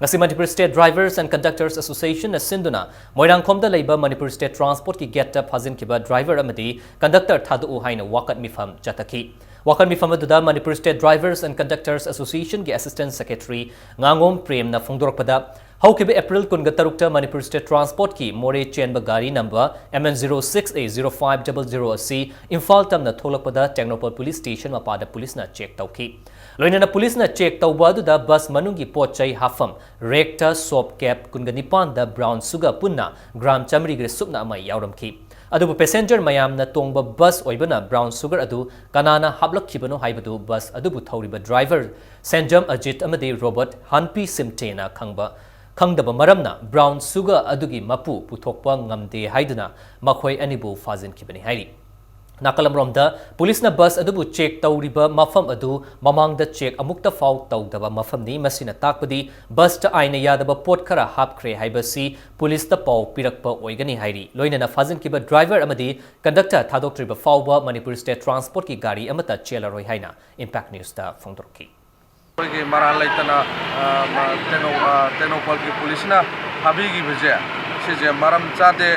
ꯉꯁꯤ Manipur state drivers and conductors ꯑꯦꯁꯣꯁꯤꯌꯦꯁꯟꯅ ꯁꯤꯟꯗꯨꯅ ꯃꯣꯏꯔꯥꯡꯈꯣꯝꯗ ꯂꯩꯕ ꯃꯅꯤꯄꯨꯔ ꯁ꯭ꯇꯦꯠ ꯇ꯭ꯔꯥꯟꯁꯄꯣꯔꯠꯀꯤ ꯒꯦꯠꯇ ꯐꯥꯖꯤꯟꯈꯤꯕ ꯗ꯭ꯔꯥꯏꯚꯔ ꯑꯃꯗꯤ ꯀꯟꯗꯛꯇꯔ ꯊꯥꯗꯣꯛꯎ ꯍꯥꯏꯅ ꯋꯥꯀꯠ ꯃꯤꯐꯝ ꯆꯠꯊꯈꯤ꯫ ꯋꯥꯀꯠ ꯃꯤꯐꯝ ꯑꯗꯨꯗ Manipur state drivers and conductors ꯑꯦꯁꯣꯁꯤꯌꯦꯁꯟꯒꯤ ꯑꯦꯁꯤꯁꯇꯦꯟꯠ ꯁꯦꯀ꯭ꯔꯦꯇꯔꯤ ꯉꯥꯉꯣꯝ ꯄ꯭ꯔꯦꯝꯅ ꯐꯣꯡꯗꯣꯔꯛꯄꯗ, ꯍꯧꯈꯤꯕ ꯑꯦꯄ꯭ꯔꯤꯜ ꯀꯨꯟꯒ ꯇꯔꯨꯛꯇ ꯃꯅꯤꯄꯨꯔ ꯁ꯭ꯇꯦꯠ ꯇ꯭ꯔꯥꯟꯁꯄꯣꯔꯠꯀꯤ ꯃꯣꯔꯦ ꯆꯦꯟꯕ ꯒꯥꯔꯤ number M N zero six A zero five double zero ꯑꯁꯤ ꯏꯝꯐꯥꯜ ꯇꯝꯅ ꯊꯣꯛꯂꯛꯄꯗ ꯇꯦꯡꯅꯧꯄꯜ ꯄꯨꯂꯤꯁ ꯁ꯭ꯇꯦꯁꯟ ꯃꯄꯥꯗ ꯄꯨꯂꯤꯁꯅ ꯆꯦꯛ ꯇꯧꯈꯤ꯫ ꯂꯣꯏꯅꯅ ꯄꯨꯂꯤꯁꯅ ꯆꯦꯛ ꯇꯧꯕ ꯑꯗꯨꯗ ꯕꯁ ꯃꯅꯨꯡꯒꯤ ꯄꯣꯠ ꯆꯩ ꯍꯥꯞꯐꯝ ꯔꯦꯛꯇ ꯁꯣꯞ ꯀꯦꯞ ꯀꯨꯟꯒ ꯅꯤꯄꯥꯟꯗ ꯕ꯭ꯔꯥꯎꯟ ꯁꯨꯒꯔ ꯄꯨꯟꯅ ꯒ꯭ꯔꯥꯝ ꯆꯥꯃꯔꯤꯒ ꯁꯨꯞꯅ ꯑꯃ ꯌꯥꯎꯔꯝꯈꯤ꯫ ꯑꯗꯨꯕꯨ ꯄꯦꯁꯦꯟꯖꯔ ꯃꯌꯥꯝꯅ ꯇꯣꯡꯕ ꯕꯁ ꯑꯣꯏꯕꯅ ꯕ꯭ꯔꯥꯎꯟ ꯁꯨꯒꯔ ꯑꯗꯨ ꯀꯅꯥꯅ ꯍꯥꯞꯂꯛꯈꯤꯕꯅꯣ ꯍꯥꯏꯕꯗꯨ ꯕꯁ ꯑꯗꯨꯕꯨ ꯊꯧꯔꯤꯕ ꯗ꯭ꯔꯥꯏꯚꯔ ꯁꯦꯟꯖꯝ ꯑꯖꯤꯠ ꯑꯃꯗꯤ ꯔꯣꯕꯔꯠ ꯍꯥꯟꯄꯤ ꯁꯤꯝꯇꯦꯅ ꯈꯪꯕ, ꯈꯪꯗꯕ ꯃꯔꯝꯅ ꯕ꯭ꯔꯥꯎꯟ ꯁꯨꯒꯔ ꯑꯗꯨꯒꯤ ꯃꯄꯨ ꯄꯨꯊꯣꯛꯄ ꯉꯝꯗꯦ ꯍꯥꯏꯗꯨꯅ ꯃꯈꯣꯏ ꯑꯅꯤꯕꯨ ꯐꯥꯖꯤꯟꯈꯤꯕꯅꯤ ꯍꯥꯏꯔꯤ꯫ ꯅꯥꯀꯜ ꯑꯃꯔꯣꯝꯗ, ꯄꯨꯂꯤꯁꯅ ꯕꯁ ꯑꯗꯨꯕꯨ ꯆꯦꯛ ꯇꯧꯔꯤꯕ ꯃꯐꯝ ꯑꯗꯨ ꯃꯃꯥꯡꯗ ꯆꯦꯛ ꯑꯃꯨꯛꯇ ꯐꯥꯎ ꯇꯧꯗꯕ ꯃꯐꯝꯅꯤ꯫ ꯃꯁꯤꯅ ꯇꯥꯛꯄꯗꯤ ꯕꯁꯇ ꯑꯥꯏꯟꯅ ꯌꯥꯗꯕ ꯄꯣꯠ ꯈꯔ ꯍꯥꯞꯈ꯭ꯔꯦ ꯍꯥꯏꯕꯁꯤ ꯄꯨꯂꯤꯁꯇ ꯄꯥꯎ ꯄꯤꯔꯛꯄ ꯑꯣꯏꯒꯅꯤ ꯍꯥꯏꯔꯤ꯫ ꯂꯣꯏꯅꯅ ꯐꯥꯖꯤꯟꯈꯤꯕ ꯗ꯭ꯔꯥꯏꯚꯔ ꯑꯃꯗꯤ ꯀꯟꯗꯛꯇꯔ ꯊꯥꯗꯣꯛꯇ꯭ꯔꯤꯕ ꯐꯥꯎꯕ ꯃꯅꯤꯄꯨꯔ ꯁ꯭ꯇꯦꯠ ꯇ꯭ꯔꯥꯟꯁꯄꯣꯔꯠꯀꯤ ꯒꯥꯔꯤ ꯑꯃꯠꯇ ꯆꯦꯜꯂꯔꯣꯏ ꯍꯥꯏꯅ ꯏꯝꯄꯦꯛ ꯅ꯭ꯌꯨꯁꯇ ꯐꯣꯡꯗꯣꯔꯛꯈꯤ꯫ ꯑꯩꯈꯣꯏꯒꯤ ꯃꯔꯥꯜ ꯂꯩꯇꯅ, ꯑ, ꯃ-, ꯇꯦꯡꯅꯧ-, ꯑ, ꯇꯦꯡꯅꯧꯄꯜꯒꯤ ꯄꯨꯂꯤꯁꯅ ꯐꯥꯕꯤꯈꯤꯕꯁꯦ, ꯁꯤꯁꯦ ꯃꯔꯝ ꯆꯥꯗꯦ꯫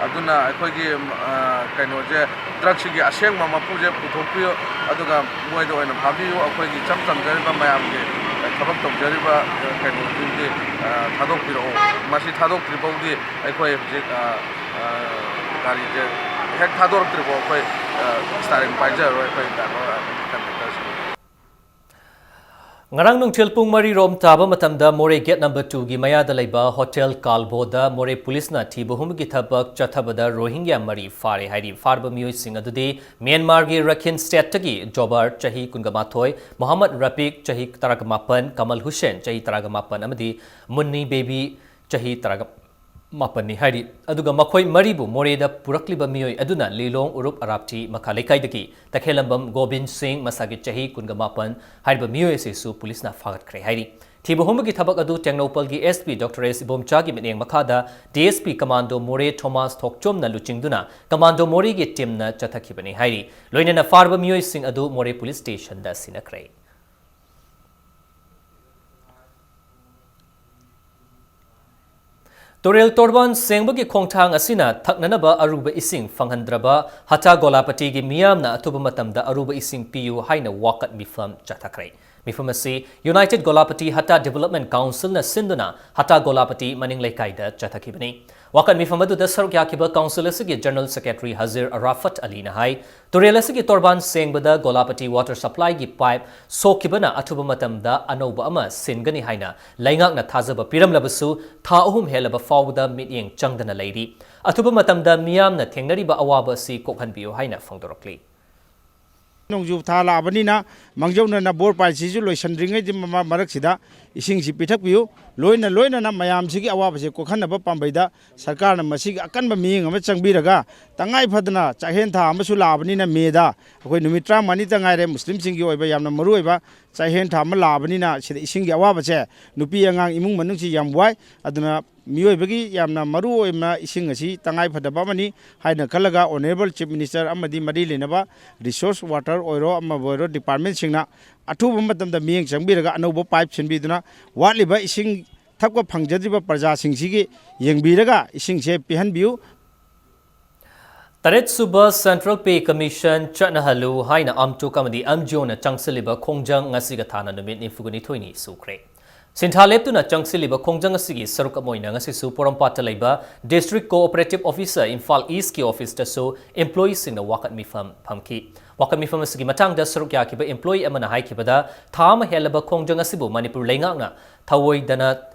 ꯑꯗꯨꯅ ꯑꯩꯈꯣꯏꯒꯤ, ꯑ, ꯀꯩꯅꯣꯁꯦ, ꯗ꯭ꯔꯒꯁꯤꯒꯤ ꯑꯁꯦꯡꯕ ꯃꯄꯨꯁꯦ ꯄꯨꯊꯣꯛꯄꯤꯌꯨ, ꯑꯗꯨꯒ ꯃꯣꯏꯗ ꯑꯣꯏꯅ ꯐꯥꯕꯤꯌꯨ꯫ ꯑꯩꯈꯣꯏꯒꯤ ꯏꯆꯝ ꯆꯝꯖꯔꯤꯕ ꯃꯌꯥꯝꯒꯤ, ꯑ, ꯊꯕꯛ ꯇꯧꯖꯔꯤꯕ, ꯑ, ꯀꯩꯅꯣꯁꯤꯡꯁꯤ, ꯑ, ꯊꯥꯗꯣꯛꯄꯤꯔꯛꯑꯣ꯫ ꯃꯁꯤ ꯊꯥꯗꯣꯛꯇ꯭ꯔꯤ ꯐꯥꯎꯗꯤ ꯑꯩꯈꯣꯏ ꯍꯧꯖꯤꯛ, ꯑ, ꯑ, ꯒꯥꯔꯤꯁꯦ ꯍꯦꯛ ꯊꯥꯗꯣꯔꯛꯇ꯭ꯔꯤ ꯐꯥꯎ ꯑꯩꯈꯣꯏ, ꯑ, ꯁ꯭ꯇꯥꯔꯤꯡ ꯄꯥꯏꯖꯔꯔꯣꯏ ꯑꯩꯈꯣꯏ ꯗ꯭ꯔꯥꯏꯚꯔ ꯑꯃꯗꯤ ꯀꯟꯗꯛꯇꯔꯁꯤꯡ꯫ ꯉꯔꯥꯡ ꯅꯨꯡꯊꯤꯜ ꯄꯨꯡ ꯃꯔꯤ ꯔꯣꯝ ꯇꯥꯕ ꯃꯇꯝꯗ ꯃꯣꯔꯦ ꯒꯦꯠ ꯅꯝꯕꯔ ꯇꯨꯒꯤ ꯃꯌꯥꯗ ꯂꯩꯕ ꯍꯣꯇꯦꯜ ꯀꯥꯜꯕꯣꯗ ꯃꯣꯔꯦ ꯄꯨꯂꯤꯁꯅ ꯊꯤꯕ ꯍꯨꯝꯕꯒꯤ ꯊꯕꯛ ꯆꯠꯊꯕꯗ ꯔꯣꯍꯤꯡꯒ꯭ꯌꯥ ꯃꯔꯤ ꯐꯥꯔꯦ ꯍꯥꯏꯔꯤ꯫ ꯐꯥꯔꯕ ꯃꯤꯑꯣꯏꯁꯤꯡ ꯑꯗꯨꯗꯤ ꯃ꯭ꯌꯥꯟꯃꯥꯔꯒꯤ ꯔꯈꯤꯟ ꯁ꯭ꯇꯦꯠꯇꯒꯤ ꯖꯣꯕꯥꯔ, ꯆꯍꯤ ꯀꯨꯟꯒ ꯃꯥꯊꯣꯏ, ꯃꯣꯍꯝꯃꯗ ꯔꯐꯤꯛ, ꯆꯍꯤ ꯇꯔꯥꯒ ꯃꯥꯄꯟ, ꯀꯃꯜ ꯍꯨꯁꯦꯟ, ꯆꯍꯤ ꯇꯔꯥꯒ ꯃꯥꯄꯟ, ꯑꯃꯗꯤ ꯃꯨꯟꯅꯤ ꯕꯦꯕꯤ, ꯆꯍꯤ ꯇꯔꯥꯒ ꯃꯥꯄꯟꯅꯤ ꯍꯥꯏꯔꯤ꯫ ꯑꯗꯨꯒ ꯃꯈꯣꯏ ꯃꯔꯤꯕꯨ ꯃꯣꯔꯦꯗ ꯄꯨꯔꯛꯂꯤꯕ ꯃꯤꯑꯣꯏ ꯑꯗꯨꯅ ꯂꯤꯂꯣꯡ ꯎꯔꯨꯞ ꯑꯔꯥꯞꯊꯤ ꯃꯈꯥ ꯂꯩꯀꯥꯏꯗꯒꯤ ꯇꯈꯦꯜꯂꯝꯕꯝ ꯒꯣꯕꯤꯟ ꯁꯤꯡ, ꯃꯁꯥꯒꯤ ꯆꯍꯤ ꯀꯨꯟꯒ ꯃꯥꯄꯟ ꯍꯥꯏꯔꯤꯕ ꯃꯤꯑꯣꯏ ꯑꯁꯤꯁꯨ ꯄꯨꯂꯤꯁꯅ ꯐꯥꯒꯠꯈ꯭ꯔꯦ ꯍꯥꯏꯔꯤ꯫ ꯊꯤꯕ ꯍꯨꯝꯕꯒꯤ ꯊꯕꯛ ꯑꯗꯨ ꯇꯦꯡꯅꯧꯄꯜꯒꯤ S P Doctor S ꯏꯕꯣꯝꯆꯥꯒꯤ ꯃꯤꯠꯌꯦꯡ ꯃꯈꯥꯗ D S P Commando ꯃꯣꯔꯦ ꯊꯣꯃꯥꯁ ꯊꯣꯛꯆꯣꯝꯅ ꯂꯨꯆꯤꯡꯗꯨꯅ Commando ꯃꯣꯔꯦꯒꯤ ꯇꯤꯝꯅ ꯆꯠꯊꯈꯤꯕꯅꯤ ꯍꯥꯏꯔꯤ꯫ ꯂꯣꯏꯅꯅ ꯐꯥꯔꯕ ꯃꯤꯑꯣꯏꯁꯤꯡ ꯑꯗꯨ ꯃꯣꯔꯦ ꯄꯨꯂꯤꯁ ꯁ꯭ꯇꯦꯁꯟꯗ ꯁꯤꯟꯅꯈ꯭ꯔꯦ꯫ ꯇꯨꯔꯦꯜ ꯇꯣꯔꯕꯥꯟ ꯁꯦꯡꯕꯒꯤ ꯈꯣꯡꯊꯥꯡ ꯑꯁꯤꯅ ꯊꯛꯅꯅꯕ ꯑꯔꯨꯕ ꯏꯁꯤꯡ ꯐꯪꯍꯟꯗ꯭ꯔꯕ ꯍꯇꯥ ꯒꯣꯂꯥꯄꯇꯤꯒꯤ ꯃꯤꯌꯥꯝꯅ ꯑꯊꯨꯕ ꯃꯇꯝꯗ ꯑꯔꯨꯕ ꯏꯁꯤꯡ ꯄꯤꯌꯨ ꯍꯥꯏꯅ ꯋꯥꯀꯠ ꯃꯤꯐꯝ ꯆꯠꯊꯈ꯭ꯔꯦ꯫ ꯃꯤꯐꯝ ꯑꯁꯤ United Golapati Hatta Development Councilꯅ ꯁꯤꯟꯗꯨꯅ ꯍꯇꯥ ꯒꯣꯂꯥꯄꯇꯤ ꯃꯅꯤꯡ ꯂꯩꯀꯥꯏꯗ ꯆꯠꯊꯈꯤꯕꯅꯤ꯫ ꯋꯥꯀꯠ ꯃꯤꯐꯝ ꯑꯗꯨꯗ ꯁꯔꯨꯛ ꯌꯥꯈꯤꯕ council ꯑꯁꯤꯒꯤ General Secretary ꯍꯖꯤꯔ ꯑꯔꯥꯐꯠ ꯑꯂꯤꯅ ꯍꯥꯏ, ꯇꯨꯔꯦꯜ ꯑꯁꯤꯒꯤ ꯇꯣꯔꯕꯥꯟ ꯁꯦꯡꯕꯗ ꯒꯣꯂꯥꯄꯇꯤ water supplyꯒꯤ pipe ꯁꯣꯛꯈꯤꯕꯅ ꯑꯊꯨꯕ ꯃꯇꯝꯗ ꯑꯅꯧꯕ ꯑꯃ ꯁꯤꯟꯒꯅꯤ ꯍꯥꯏꯅ ꯂꯩꯉꯥꯛꯅ ꯊꯥꯖꯕ ꯄꯤꯔꯝꯂꯕꯁꯨ, ꯊꯥ ꯑꯍꯨꯝ ꯍꯦꯜꯂꯕ ꯐꯥꯎꯕꯗ ꯃꯤꯠꯌꯦꯡ ꯆꯪꯗꯅ ꯂꯩꯔꯤ꯫ ꯑꯊꯨꯕ ꯃꯇꯝꯗ ꯃꯤꯌꯥꯝꯅ ꯊꯦꯡꯅꯔꯤꯕ ꯑꯋꯥꯕ ꯑꯁꯤ ꯀꯣꯛꯍꯟꯕꯤꯌꯨ ꯍꯥꯏꯅ ꯐꯣꯡꯗꯣꯔꯛꯂꯤ꯫ ꯅꯣꯡꯖꯨ ꯊꯥ ꯂꯥꯛꯑꯕꯅꯤꯅ ꯃꯥꯡꯖꯧꯅꯅ ꯕꯣꯔ ꯄꯥꯏꯁꯤꯁꯨ ꯂꯣꯏꯁꯤꯟꯗ꯭ꯔꯤꯉꯩꯒꯤ ꯃꯃꯥ-, ꯃꯔꯛꯁꯤꯗ ꯏꯁꯤꯡꯁꯤ ꯄꯤꯊꯛꯄꯤꯌꯨ꯫ ꯂꯣꯏꯅ ꯂꯣꯏꯅꯅ ꯃꯌꯥꯝꯁꯤꯒꯤ ꯑꯋꯥꯕꯁꯦ ꯀꯣꯛꯍꯟꯅꯕ ꯄꯥꯝꯕꯩꯗ ꯁꯔꯀꯥꯔꯅ ꯃꯁꯤꯒꯤ ꯑꯀꯟꯕ ꯃꯤꯠꯌꯦꯡ ꯑꯃ ꯆꯪꯕꯤꯔꯒ, ꯇꯉꯥꯏ ꯐꯗꯅ ꯆꯥꯛꯍꯦꯟ ꯊꯥ ꯑꯃꯁꯨ ꯂꯥꯛꯑꯕꯅꯤꯅ, ꯃꯦꯗ ꯑꯩꯈꯣꯏ ꯅꯨꯃꯤꯠ ꯇꯔꯥꯃꯉꯥꯅꯤꯇ ꯉꯥꯏꯔꯦ, ꯃꯨꯁꯂꯤꯝꯁꯤꯡꯒꯤ ꯑꯣꯏꯕ ꯌꯥꯝꯅ ꯃꯔꯨ ꯑꯣꯏꯕ ꯆꯥꯛꯍꯦꯟ ꯊꯥ ꯑꯃ ꯂꯥꯛꯑꯕꯅꯤꯅ, ꯁꯤꯗ ꯏꯁꯤꯡꯒꯤ ꯑꯋꯥꯕꯁꯦ ꯅꯨꯄꯤ ꯑꯉꯥꯡ ꯏꯃꯨꯡ ꯃꯅꯨꯡꯁꯤ ꯌꯥꯝ ꯋꯥꯏ꯫ ꯑꯗꯨꯅ ꯃꯤꯑꯣꯏꯕꯒꯤ ꯌꯥꯝꯅ ꯃꯔꯨ ꯑꯣꯏꯅ ꯏꯁꯤꯡ ꯑꯁꯤ ꯇꯉꯥꯏ ꯐꯗꯕ ꯑꯃꯅꯤ ꯍꯥꯏꯅ ꯈꯜꯂꯒ, Honourable Chief Minister ꯑꯃꯗꯤ ꯃꯔꯤ ꯂꯩꯅꯕ resource water ꯑꯣꯏꯔꯣ, ꯑꯃꯕꯨ ꯑꯣꯏꯔꯣ, departmentꯁꯤꯡꯅ ꯑꯊꯨꯕ ꯃꯇꯝꯗ ꯃꯤꯠꯌꯦꯡ ꯆꯪꯕꯤꯔꯒ ꯑꯅꯧꯕ pipe ꯁꯤꯟꯕꯤꯗꯨꯅ ꯋꯥꯠꯂꯤꯕ ꯏꯁꯤꯡ ꯊꯛꯄ ꯐꯪꯖꯗ꯭ꯔꯤꯕ ꯄ꯭ꯔꯖꯥꯁꯤꯡꯁꯤꯒꯤ ꯌꯦꯡꯕꯤꯔꯒ ꯏꯁꯤꯡꯁꯦ ꯄꯤꯍꯟꯕꯤꯌꯨ꯫ ꯇꯔꯦꯠ ꯁꯨꯕ Central Pay Commission ꯆꯠꯅꯍꯜꯂꯨ ꯍꯥꯏꯅ ꯑꯝꯇꯨꯛ ꯑꯃꯗꯤ ꯑꯦꯝ ꯖꯤ ꯑꯣꯅ ꯆꯪꯁꯤꯜꯂꯤꯕ ꯈꯣꯡꯖꯪ ꯉꯁꯤꯒ ꯊꯥꯅ ꯅꯨꯃꯤꯠ ꯅꯤꯐꯨꯅꯤꯊꯣꯏꯅꯤ ꯁꯨꯈ꯭ꯔꯦ꯫ ꯁꯤꯟꯊꯥ ꯂꯦꯞꯇꯨꯅ ꯆꯪꯁꯤꯜꯂꯤꯕ ꯈꯣꯡꯖꯪ ꯑꯁꯤꯒꯤ ꯁꯔꯨꯛ ꯑꯃ ꯑꯣꯏꯅ ꯉꯁꯤꯁꯨ ꯄꯣꯔꯣꯝꯄꯥꯠꯇ ꯂꯩꯕ District Cooperative Officer ꯏꯝꯐꯥꯜ ꯏꯁꯀꯤ officeꯇꯁꯨ employeeꯁꯤꯡꯅ ꯋꯥꯀꯠ ꯃꯤꯐꯝ ꯐꯝꯈꯤ꯫ ꯋꯥꯀꯠ ꯃꯤꯐꯝ ꯑꯁꯤꯒꯤ ꯃꯇꯥꯡꯗ ꯁꯔꯨꯛ ꯌꯥꯈꯤꯕ employee ꯑꯃꯅ ꯍꯥꯏꯈꯤꯕꯗ, ꯊꯥ ꯑꯃ ꯍꯦꯜꯂꯕ ꯈꯣꯡꯖꯪ ꯑꯁꯤꯕꯨ ꯃꯅꯤꯄꯨꯔ ꯂꯩꯉꯥꯛꯅ ꯊꯑꯣꯏꯗꯅ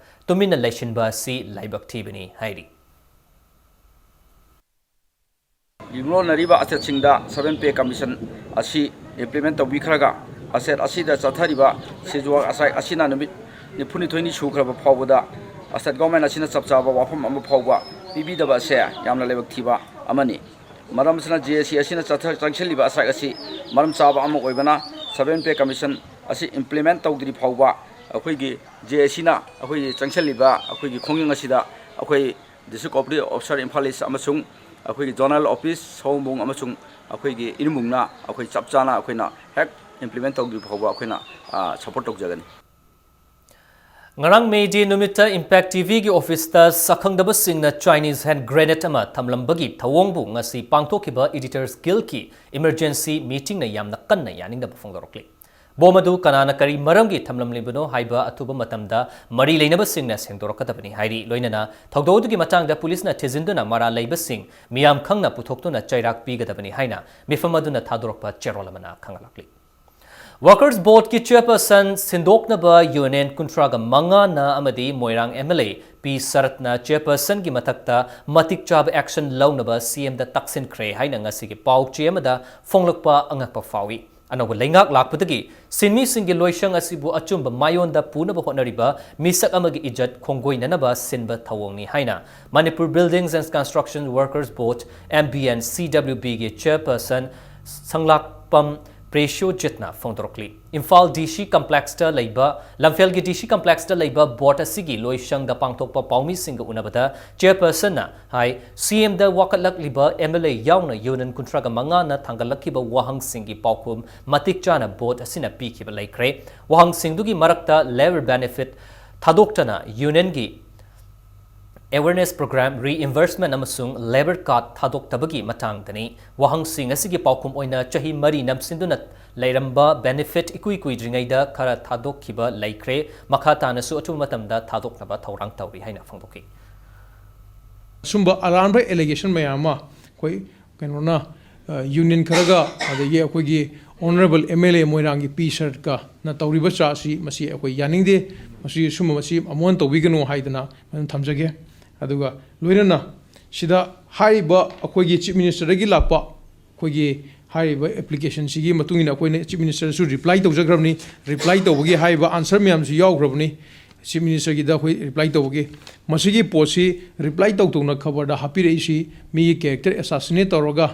ꯇꯨꯃꯤꯟꯅ ꯂꯩꯁꯤꯟꯕ ꯑꯁꯤ ꯂꯥꯏꯕꯛ ꯊꯤꯕꯅꯤ ꯍꯥꯏꯔꯤ꯫ ꯌꯨꯝꯂꯣꯟꯅꯔꯤꯕ assetꯁꯤꯡꯗ seven Pay Commission ꯑꯁꯤ implement ꯇꯧꯕꯤꯈ꯭ꯔꯒ, asset ꯑꯁꯤꯗ ꯆꯠꯊꯔꯤꯕ seizure strike ꯑꯁꯤꯅ ꯅꯨꯃꯤꯠ ꯅꯤꯐꯨꯅꯤꯊꯣꯏꯅꯤ ꯁꯨꯈ꯭ꯔꯕ ꯐꯥꯎꯕꯗ state government ꯑꯁꯤꯅ ꯆꯞ ꯆꯥꯕ ꯋꯥꯐꯝ ꯑꯃ ꯐꯥꯎꯕ ꯄꯤꯕꯤꯗꯕ ꯑꯁꯦ ꯌꯥꯝꯅ ꯂꯥꯏꯕꯛ ꯊꯤꯕ ꯑꯃꯅꯤ꯫ ꯃꯔꯝ ꯑꯁꯤꯅ J A C ꯑꯁꯤꯅ ꯆꯠꯊ-, ꯆꯪꯁꯤꯜꯂꯤꯕ strike ꯑꯁꯤ ꯃꯔꯝ ꯆꯥꯕ ꯑꯃ ꯑꯣꯏꯕꯅ, seven Pay Commission ꯑꯁꯤ implement ꯇꯧꯗ꯭ꯔꯤ ꯐꯥꯎꯕ ꯑꯩꯈꯣꯏꯒꯤ ꯖꯦ ꯑꯦ ꯁꯤꯅ ꯑꯩꯈꯣꯏꯒꯤ ꯆꯪꯁꯤꯜꯂꯤꯕ ꯑꯩꯈꯣꯏꯒꯤ ꯈꯣꯡꯖꯪ ꯑꯁꯤꯗ ꯑꯩꯈꯣꯏ District Cooperative Officer Imphal East ꯑꯃꯁꯨꯡ ꯑꯩꯈꯣꯏꯒꯤ Zonal Office ꯁꯑꯣꯝꯕꯨꯡ ꯑꯃꯁꯨꯡ ꯑꯩꯈꯣꯏꯒꯤ ꯏꯟꯕꯨꯡꯅ ꯑꯩꯈꯣꯏ ꯆꯞ ꯆꯥꯅ ꯑꯩꯈꯣꯏꯅ ꯍꯦꯛ implement ꯇꯧꯗ꯭ꯔꯤ ꯐꯥꯎꯕ ꯑꯩꯈꯣꯏꯅ support ꯇꯧꯖꯒꯅꯤ꯫ ꯉꯔꯥꯡ May Day ꯅꯨꯃꯤꯠꯇ Impact TVꯒꯤ officeꯇ ꯁꯛꯈꯪꯗꯕꯁꯤꯡꯅ Chinese hand grenade ꯑꯃ ꯊꯝꯂꯝꯕꯒꯤ ꯊꯧꯑꯣꯡꯕꯨ ꯉꯁꯤ ꯄꯥꯡꯊꯣꯛꯈꯤꯕ Editors Guildꯀꯤ emergency meetingꯅ ꯌꯥꯝꯅ ꯀꯟꯅ ꯌꯥꯅꯤꯡꯗꯕ ꯐꯣꯡꯗꯣꯔꯛꯂꯤ꯫ Bomb ꯑꯗꯨ ꯀꯅꯥꯅ ꯀꯔꯤ ꯃꯔꯝꯒꯤ ꯊꯝꯂꯝꯂꯤꯕꯅꯣ ꯍꯥꯏꯕ ꯑꯊꯨꯕ ꯃꯇꯝꯗ ꯃꯔꯤ ꯂꯩꯅꯕꯁꯤꯡꯅ ꯁꯦꯡꯗꯣꯔꯛꯀꯗꯕꯅꯤ ꯍꯥꯏꯔꯤ꯫ ꯂꯣꯏꯅꯅ ꯊꯧꯗꯣꯛ ꯑꯗꯨꯒꯤ ꯃꯇꯥꯡꯗ ꯄꯨꯂꯤꯁꯅ ꯊꯤꯖꯤꯟꯗꯨꯅ ꯃꯔꯥꯜ ꯂꯩꯕꯁꯤꯡ ꯃꯤꯌꯥꯝ ꯈꯪꯅ ꯄꯨꯊꯣꯛꯇꯨꯅ ꯆꯩꯔꯥꯛ ꯄꯤꯒꯗꯕꯅꯤ ꯍꯥꯏꯅ ꯃꯤꯐꯝ ꯑꯗꯨꯅ ꯊꯥꯗꯣꯔꯛꯄ ꯆꯦꯔꯣꯜ ꯑꯃꯅ ꯈꯪꯍꯜꯂꯛꯂꯤ꯫ Workers Boardꯀꯤ chairperson ꯁꯤꯟꯗꯣꯛꯅꯕ union ꯀꯨꯟꯊ꯭ꯔꯥꯒ ꯃꯉꯥꯅ ꯑꯃꯗꯤ ꯃꯣꯏꯔꯥꯡ MLA ꯄꯤ ꯁꯔꯠꯅ chairpersonꯒꯤ ꯃꯊꯛꯇ ꯃꯇꯤꯛ ꯆꯥꯕ action ꯂꯧꯅꯕ CMꯗ ꯇꯛꯁꯤꯟꯈ꯭ꯔꯦ ꯍꯥꯏꯅ ꯉꯁꯤꯒꯤ ꯄꯥꯎ ꯆꯦ ꯑꯃꯗ ꯐꯣꯡꯂꯛꯄ ꯑꯉꯛꯄ ꯐꯥꯎꯏ꯫ ꯑꯅꯧꯕ ꯂꯩꯉꯥꯛ ꯂꯥꯛꯄꯗꯒꯤ ꯁꯤꯟꯃꯤꯁꯤꯡꯒꯤ ꯂꯣꯏꯁꯪ ꯑꯁꯤꯕꯨ ꯑꯆꯨꯝꯕ ꯃꯥꯏꯑꯣꯟꯗ ꯄꯨꯅꯕ ꯍꯣꯠꯅꯔꯤꯕ ꯃꯤꯁꯛ ꯑꯃꯒꯤ ꯏꯖꯠ ꯈꯣꯡꯒꯣꯏꯅꯅꯕ ꯁꯤꯟꯕ ꯊꯧꯑꯣꯡꯅꯤ ꯍꯥꯏꯅ Manipur Buildings and Construction Workers Board, MBNCWBꯒꯤ chairperson ꯁꯪꯂꯥꯛꯄꯝ ꯄ꯭ꯔꯦꯁꯤꯌꯣꯖꯤꯠꯅ ꯐꯣꯡꯗꯣꯔꯛꯂꯤ꯫ Imphal DC complexꯇ ꯂꯩꯕ, ꯂꯝꯐꯦꯜꯒꯤ DC complexꯇ ꯂꯩꯕ board ꯑꯁꯤꯒꯤ ꯂꯣꯏꯁꯪꯗ ꯄꯥꯡꯊꯣꯛꯄ ꯄꯥꯎꯃꯤꯁꯤꯡꯒ ꯎꯅꯕꯗ chairpersonꯅ ꯍꯥꯏ, CMꯗ ꯋꯥꯀꯠꯂꯛꯂꯤꯕ MLA ꯌꯥꯎꯅ union ꯀꯨꯟꯊ꯭ꯔꯥꯒ ꯃꯉꯥꯅ ꯊꯥꯡꯒꯠꯂꯛꯈꯤꯕ ꯋꯥꯍꯪꯁꯤꯡꯒꯤ ꯄꯥꯎꯈꯨꯝ ꯃꯇꯤꯛ ꯆꯥꯅ board ꯑꯁꯤꯅ ꯄꯤꯈꯤꯕ ꯂꯩꯈ꯭ꯔꯦ꯫ ꯋꯥꯍꯪꯁꯤꯡꯗꯨꯒꯤ ꯃꯔꯛꯇ labour benefit ꯊꯥꯗꯣꯛꯇꯅ unionꯒꯤ awareness program, reimbursement ꯑꯃꯁꯨꯡ labour card ꯊꯥꯗꯣꯛꯇꯕꯒꯤ ꯃꯇꯥꯡꯗꯅꯤ꯫ ꯋꯥꯍꯪꯁꯤꯡ ꯑꯁꯤꯒꯤ ꯄꯥꯎꯈꯨꯝ ꯑꯣꯏꯅ ꯆꯍꯤ ꯃꯔꯤ ꯅꯝꯁꯤꯟꯗꯨꯅ ꯂꯩꯔꯝꯕ benefit ꯏꯀꯨꯏ ꯀꯨꯏꯗ꯭ꯔꯤꯉꯩꯗ ꯈꯔ ꯊꯥꯗꯣꯛꯈꯤꯕ ꯂꯩꯈ꯭ꯔꯦ꯫ ꯃꯈꯥ ꯇꯥꯅꯁꯨ ꯑꯊꯨꯕ ꯃꯇꯝꯗ ꯊꯥꯗꯣꯛꯅꯕ ꯊꯧꯔꯥꯡ ꯇꯧꯔꯤ ꯍꯥꯏꯅ ꯐꯣꯡꯗꯣꯛꯈꯤ꯫ ꯁꯨꯝꯕ ꯑꯔꯥꯟꯕ allegation ꯃꯌꯥꯝ ꯑꯃ ꯑꯩꯈꯣꯏ ꯀꯩꯅꯣꯅ, ꯑ, union ꯈꯔꯒ ꯑꯗꯒꯤ ꯑꯩꯈꯣꯏꯒꯤ honourable MLA ꯃꯣꯏꯔꯥꯡꯒꯤ ꯄꯤ ꯁꯔꯠꯀꯅ ꯇꯧꯔꯤꯕ ꯆꯥꯛ ꯑꯁꯤ ꯃꯁꯤ ꯑꯩꯈꯣꯏ ꯌꯥꯅꯤꯡꯗꯦ꯫ ꯃꯁꯤ ꯁꯨꯝꯕ ꯃꯁꯤ ꯑꯃꯨꯛ ꯍꯟꯅ ꯇꯧꯕꯤꯒꯅꯨ ꯍꯥꯏꯗꯅ ꯑꯗꯨꯝ ꯊꯝꯖꯒꯦ꯫ ꯑꯗꯨꯒ ꯂꯣꯏꯅꯅ ꯁꯤꯗ ꯍꯥꯏꯔꯤꯕ ꯑꯩꯈꯣꯏꯒꯤ Chief Ministerꯗꯒꯤ ꯂꯥꯛꯄ ꯑꯩꯈꯣꯏꯒꯤ ꯍꯥꯏꯔꯤꯕ applicationꯁꯤꯒꯤ ꯃꯇꯨꯡ ꯏꯟꯅ ꯑꯩꯈꯣꯏꯅ Chief Ministerꯁꯨ reply ꯇꯧꯖꯈ꯭ꯔꯕꯅꯤ꯫ Reply ꯇꯧꯕꯒꯤ ꯍꯥꯏꯔꯤꯕ answer ꯃꯌꯥꯝꯁꯨ ꯌꯥꯎꯈ꯭ꯔꯕꯅꯤ꯫ Chief Ministerꯒꯤꯗ ꯑꯩꯈꯣꯏ reply ꯇꯧꯕꯒꯤ ꯃꯁꯤꯒꯤ ꯄꯣꯠꯁꯤ reply ꯇꯧ ꯇꯧꯅ ꯈꯕꯔꯗ ꯍꯥꯞꯄꯤꯔꯛꯏꯁꯤ ꯃꯤꯒꯤ character assassinate ꯇꯧꯔꯒ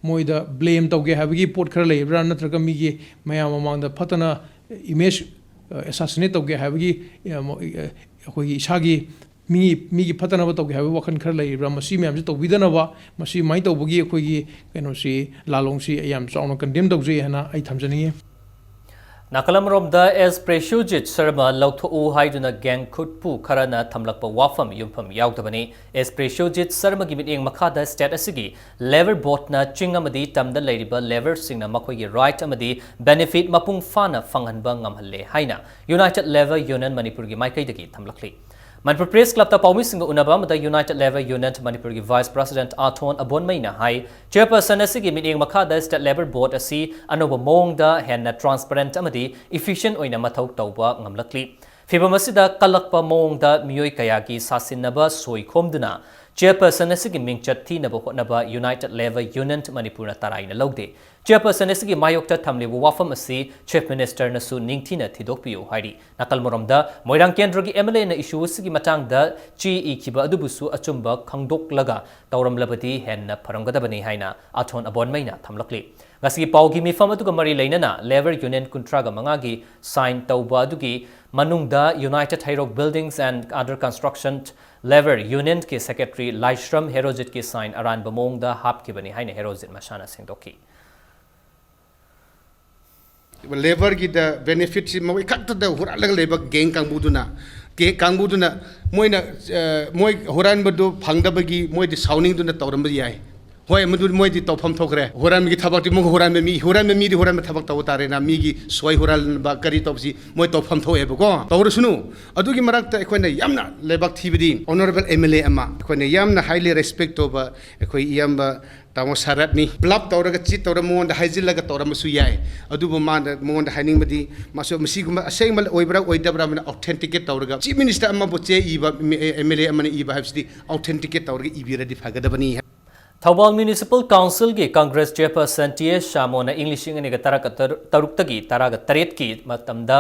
ꯃꯣꯏꯗ blame ꯇꯧꯒꯦ ꯍꯥꯏꯕꯒꯤ ꯄꯣꯠ ꯈꯔ ꯂꯩꯕ꯭ꯔꯥ, ꯅꯠꯇ꯭ꯔꯒ ꯃꯤꯒꯤ ꯃꯌꯥꯝ ꯃꯃꯥꯡꯗ ꯐꯠꯇꯅ image ꯑꯦꯁꯥꯁꯤꯅꯦꯠ ꯇꯧꯒꯦ ꯍꯥꯏꯕꯒꯤ ꯑ, ꯃ-, ꯑ, ꯑꯩꯈꯣꯏꯒꯤ ꯏꯁꯥꯒꯤ ꯃꯤꯒꯤ ꯃꯤꯒꯤ ꯐꯠꯇꯅꯕ ꯇꯧꯒꯦ ꯍꯥꯏꯕ ꯋꯥꯈꯜ ꯈꯔ ꯂꯩꯔꯤꯕ꯭ꯔꯥ? ꯃꯁꯤ ꯃꯌꯥꯝꯁꯤ ꯇꯧꯕꯤꯗꯅꯕ, ꯃꯁꯤ ꯁꯨꯃꯥꯏꯅ ꯇꯧꯕꯒꯤ ꯑꯩꯈꯣꯏꯒꯤ ꯀꯩꯅꯣꯁꯤ, ꯂꯥꯂꯣꯡꯁꯤ ꯑꯩ ꯌꯥꯝ ꯆꯥꯎꯅ ꯀꯟꯗꯦꯝ ꯇꯧꯖꯩ ꯍꯥꯏꯅ ꯑꯩ ꯊꯝꯖꯅꯤꯡꯉꯤ꯫ ꯅꯥꯀꯜ ꯑꯃꯔꯣꯝꯗ ꯑꯦꯁ ꯄ꯭ꯔꯦꯁꯨꯖꯤꯠ ꯁꯔꯃ ꯂꯧꯊꯣꯛꯎ ꯍꯥꯏꯗꯨꯅ ꯒꯦꯡ ꯈꯨꯠꯄꯨ ꯈꯔꯅ ꯊꯝꯂꯛꯄ ꯋꯥꯐꯝ ꯌꯨꯝꯐꯝ ꯌꯥꯎꯗꯕꯅꯤ꯫ ꯑꯦꯁ ꯄ꯭ꯔꯦꯁꯨꯖꯤꯠ ꯁꯔꯃꯒꯤ ꯃꯤꯠꯌꯦꯡ ꯃꯈꯥꯗ ꯁ꯭ꯇꯦꯠ ꯑꯁꯤꯒꯤ ꯂꯦꯕꯔ ꯕꯣꯔꯗꯅ ꯆꯤꯡ ꯑꯃꯗꯤ ꯇꯝꯗ ꯂꯩꯔꯤꯕ ꯂꯦꯕꯔꯁꯤꯡꯅ ꯃꯈꯣꯏꯒꯤ ꯔꯥꯏꯠ ꯑꯃꯗꯤ ꯕꯦꯅꯤꯐꯤꯠ ꯃꯄꯨꯡ ꯐꯥꯅ ꯐꯪꯍꯟꯕ ꯉꯝꯍꯜꯂꯦ ꯍꯥꯏꯅ ꯌꯨꯅꯥꯏꯇꯦꯗ ꯂꯦꯕꯔ ꯌꯨꯅꯤꯌꯟ ꯃꯅꯤꯄꯨꯔꯒꯤ ꯃꯥꯏꯀꯩꯗꯒꯤ ꯊꯝꯂꯛꯂꯤ꯫ ꯃꯅꯤꯄꯨꯔ ꯄ꯭ꯔꯦꯁ ꯀ꯭ꯂꯕꯇ ꯄꯥꯎꯃꯤꯁꯤꯡꯒ ꯎꯅꯕ ꯑꯃꯗ ꯌꯨꯅꯥꯏꯇꯦꯗ ꯂꯦꯕꯔ ꯌꯨꯅꯤꯌꯟ ꯃꯅꯤꯄꯨꯔꯒꯤ ꯚꯥꯏꯁ ꯄ꯭ꯔꯦꯁꯤꯗꯦꯟꯠ ꯑꯥꯊꯣꯟ ꯑꯕꯣꯟꯃꯩꯅ ꯍꯥꯏ, ꯆꯦꯌꯔꯄꯔꯁꯟ ꯑꯁꯤꯒꯤ ꯃꯤꯠꯌꯦꯡ ꯃꯈꯥꯗ ꯁ꯭ꯇꯦꯠ ꯂꯦꯕꯔ ꯕꯣꯔꯗ ꯑꯁꯤ ꯑꯅꯧꯕ ꯃꯑꯣꯡꯗ ꯍꯦꯟꯅ ꯇ꯭ꯔꯥꯟꯁꯄꯔꯦꯟꯠ ꯑꯃꯗꯤ ꯏꯐꯤꯁꯤꯌꯦꯟꯠ ꯑꯣꯏꯅ ꯃꯊꯧ ꯇꯧꯕ ꯉꯝꯂꯛꯂꯤ꯫ ꯐꯤꯚꯝ ꯑꯁꯤꯗ ꯀꯜꯂꯛꯄ ꯃꯑꯣꯡꯗ ꯃꯤꯑꯣꯏ ꯀꯌꯥꯒꯤ ꯁꯥꯁꯤꯟꯅꯕ ꯁꯣꯏ ꯈꯣꯝꯗꯨꯅ ꯆꯦꯌꯔꯄꯔꯁꯟ ꯑꯁꯤꯒꯤ ꯃꯤꯡꯆꯠ ꯊꯤꯅꯕ ꯍꯣꯠꯅꯕ ꯌꯨꯅꯥꯏꯇꯦꯗ ꯂꯦꯕꯔ ꯌꯨꯅꯤꯌꯟ ꯃꯅꯤꯄꯨꯔꯅ ꯇꯔꯥꯏꯅ ꯂꯧꯗꯦ꯫ ꯆꯦꯌꯔꯄꯔꯁꯟ ꯑꯁꯤꯒꯤ ꯃꯥꯌꯣꯛꯇ ꯊꯝꯂꯤꯕ ꯋꯥꯐꯝ ꯑꯁꯤ ꯆꯤꯐ ꯃꯤꯅꯤꯁꯇꯔꯅꯁꯨ ꯅꯤꯡꯊꯤꯅ ꯊꯤꯗꯣꯛꯄꯤꯌꯨ ꯍꯥꯏꯔꯤ꯫ ꯅꯥꯀꯜ ꯃꯔꯣꯝꯗ ꯃꯣꯏꯔꯥꯡ ꯀꯦꯟꯗ꯭ꯔꯒꯤ ꯑꯦꯝ ꯑꯦꯜ ꯑꯦꯅ ꯏꯁꯨ ꯑꯁꯤꯒꯤ ꯃꯇꯥꯡꯗ ꯆꯦ ꯏꯈꯤꯕ ꯑꯗꯨꯕꯨꯁꯨ ꯑꯆꯨꯝꯕ ꯈꯪꯗꯣꯛꯂꯒ ꯇꯧꯔꯝꯂꯕꯗꯤ ꯍꯦꯟꯅ ꯐꯔꯝꯒꯗꯕꯅꯤ ꯍꯥꯏꯅ ꯑꯥꯊꯣꯟ ꯑꯕꯣꯟꯃꯩꯅ ꯊꯝꯂꯛꯂꯤ꯫ ꯉꯁꯤꯒꯤ ꯄꯥꯎꯒꯤ ꯃꯤꯐꯝ ꯑꯗꯨꯒ ꯃꯔꯤ ꯂꯩꯅꯅ ꯂꯦꯕꯔ ꯌꯨꯅꯤꯌꯟ ꯀꯨꯟꯊ꯭ꯔꯥꯒ ꯃꯉꯥꯒꯤ ꯁꯥꯏꯟ ꯇꯧꯕ ꯑꯗꯨꯒꯤ ꯃꯅꯨꯡꯗ ꯌꯨꯅꯥꯏꯇꯦꯗ ꯍꯩꯔꯣꯛ buildings and other construction labour ꯌꯨꯅꯤꯌꯟꯒꯤ ꯁꯦꯀ꯭ꯔꯦꯇꯔꯤ ꯂꯥꯏꯁ꯭ꯔꯝ ꯍꯦꯔꯣꯖꯤꯠꯀꯤ ꯁꯥꯏꯟ ꯑꯔꯥꯟꯕ ꯃꯑꯣꯡꯗ ꯍꯥꯞꯈꯤꯕꯅꯤ ꯍꯥꯏꯅ ꯍꯦꯔꯣꯖꯤꯠ ꯃꯁꯥꯅ ꯁꯦꯡꯗꯣꯛꯈꯤ꯫ ꯂꯦꯕꯔꯒꯤꯗ ꯕꯦꯅꯤꯐꯤꯠꯁꯤ ꯃꯣꯏ ꯈꯛꯇꯗ ꯍꯨꯔꯥꯜꯂꯒ ꯂꯩꯕ ꯒꯦꯡ ꯀꯥꯡꯕꯨꯗꯨꯅ, ꯒꯦꯡ ꯀꯥꯡꯕꯨꯗꯨꯅ ꯃꯣꯏꯅ, ꯑ, ꯃꯣꯏ ꯍꯨꯔꯥꯟꯕꯗꯨ ꯐꯪꯗꯕꯒꯤ ꯃꯣꯏꯗꯤ ꯁꯥꯎꯅꯤꯡꯗꯨꯅ ꯇꯧꯔꯝꯕ ꯌꯥꯏ꯫ ꯍꯣꯏ, ꯃꯗꯨ ꯃꯣꯏꯗꯤ ꯇꯧꯐꯝ ꯊꯣꯛꯈ꯭ꯔꯦ꯫ ꯍꯨꯔꯥꯟꯕꯒꯤ ꯊꯕꯛꯇꯤ ꯃꯣꯏ ꯍꯨꯔꯥꯟꯕ ꯃꯤ, ꯍꯨꯔꯥꯟꯕ ꯃꯤꯗꯤ ꯍꯨꯔꯥꯟꯕ ꯊꯕꯛ ꯇꯧꯕ ꯇꯥꯔꯦꯅ, ꯃꯤꯒꯤ ꯁꯣꯏ ꯍꯨꯔꯥꯟꯕ ꯀꯔꯤ ꯇꯧꯕꯁꯤ ꯃꯣꯏ ꯇꯧꯐꯝ ꯊꯣꯛꯑꯦꯕꯀꯣ꯫ ꯇꯧꯔꯁꯅꯨ꯫ ꯑꯗꯨꯒꯤ ꯃꯔꯛꯇ ꯑꯩꯈꯣꯏꯅ ꯌꯥꯝꯅ ꯂꯩꯕꯥꯛ ꯊꯤꯕꯗꯤ ꯑꯣꯅꯔꯦꯕꯜ ꯑꯦꯝ ꯑꯦꯜ ꯑꯦ ꯑꯃ, ꯑꯩꯈꯣꯏꯅ ꯌꯥꯝꯅ ꯍꯥꯏꯂꯤ ꯔꯦꯁꯄꯦꯛ ꯇꯧꯕ ꯑꯩꯈꯣꯏ ꯏꯌꯥꯝꯕ ꯇꯥꯃꯣ ꯁꯔꯠꯅꯤ꯫ ꯕ꯭ꯂꯐ ꯇꯧꯔꯒ, ꯆꯤꯠ ꯇꯧꯔꯒ ꯃꯉꯣꯟꯗ ꯍꯥꯏꯖꯤꯜꯂꯒ ꯇꯧꯔꯝꯕꯁꯨ ꯌꯥꯏ꯫ ꯑꯗꯨꯕꯨ ꯃꯥꯅ, ꯃꯉꯣꯟꯗ ꯍꯥꯏꯅꯤꯡꯕꯗꯤ, ꯃꯥꯁꯨ ꯃꯁꯤꯒꯨꯝꯕ ꯑꯁꯦꯡꯕ ꯑꯣꯏꯕ꯭ꯔꯥ ꯑꯣꯏꯗꯕ꯭ꯔꯥ ꯑꯃꯅ ꯑꯣꯊꯦꯟꯇꯤꯀꯦꯠ ꯇꯧꯔꯒ, ꯆꯤꯐ ꯃꯤꯅꯤꯁꯇꯔ ꯑꯃꯕꯨ ꯆꯦ ꯏꯕ, ꯑꯦꯝ ꯑꯦꯜ ꯑꯦ ꯑꯃꯅ ꯏꯕ ꯍꯥꯏꯕꯁꯤꯗꯤ ꯑꯣꯊꯦꯟꯇꯤꯀꯦꯠ ꯇꯧꯔꯒ ꯏꯕꯤꯔꯗꯤ ꯐꯒꯗꯕꯅꯤ꯫ ꯊꯧꯕꯥꯜ ꯃ꯭ꯌꯨꯅꯤꯁꯤꯄꯥꯜ ꯀꯥꯎꯟꯁꯤꯜꯒꯤ ꯀꯪꯒ꯭ꯔꯦꯁ ꯆꯦꯌꯔꯄꯔꯁꯟ ꯇꯤ ꯑꯦꯁ ꯁꯥꯃꯣꯅ ꯏꯪ ꯂꯤꯁꯤꯡ ꯑꯅꯤꯒ ꯇꯔꯥꯒ ꯇꯔꯨꯛꯇꯒꯤ ꯇꯔꯥꯒ ꯇꯔꯦꯠꯀꯤ ꯃꯇꯝꯗ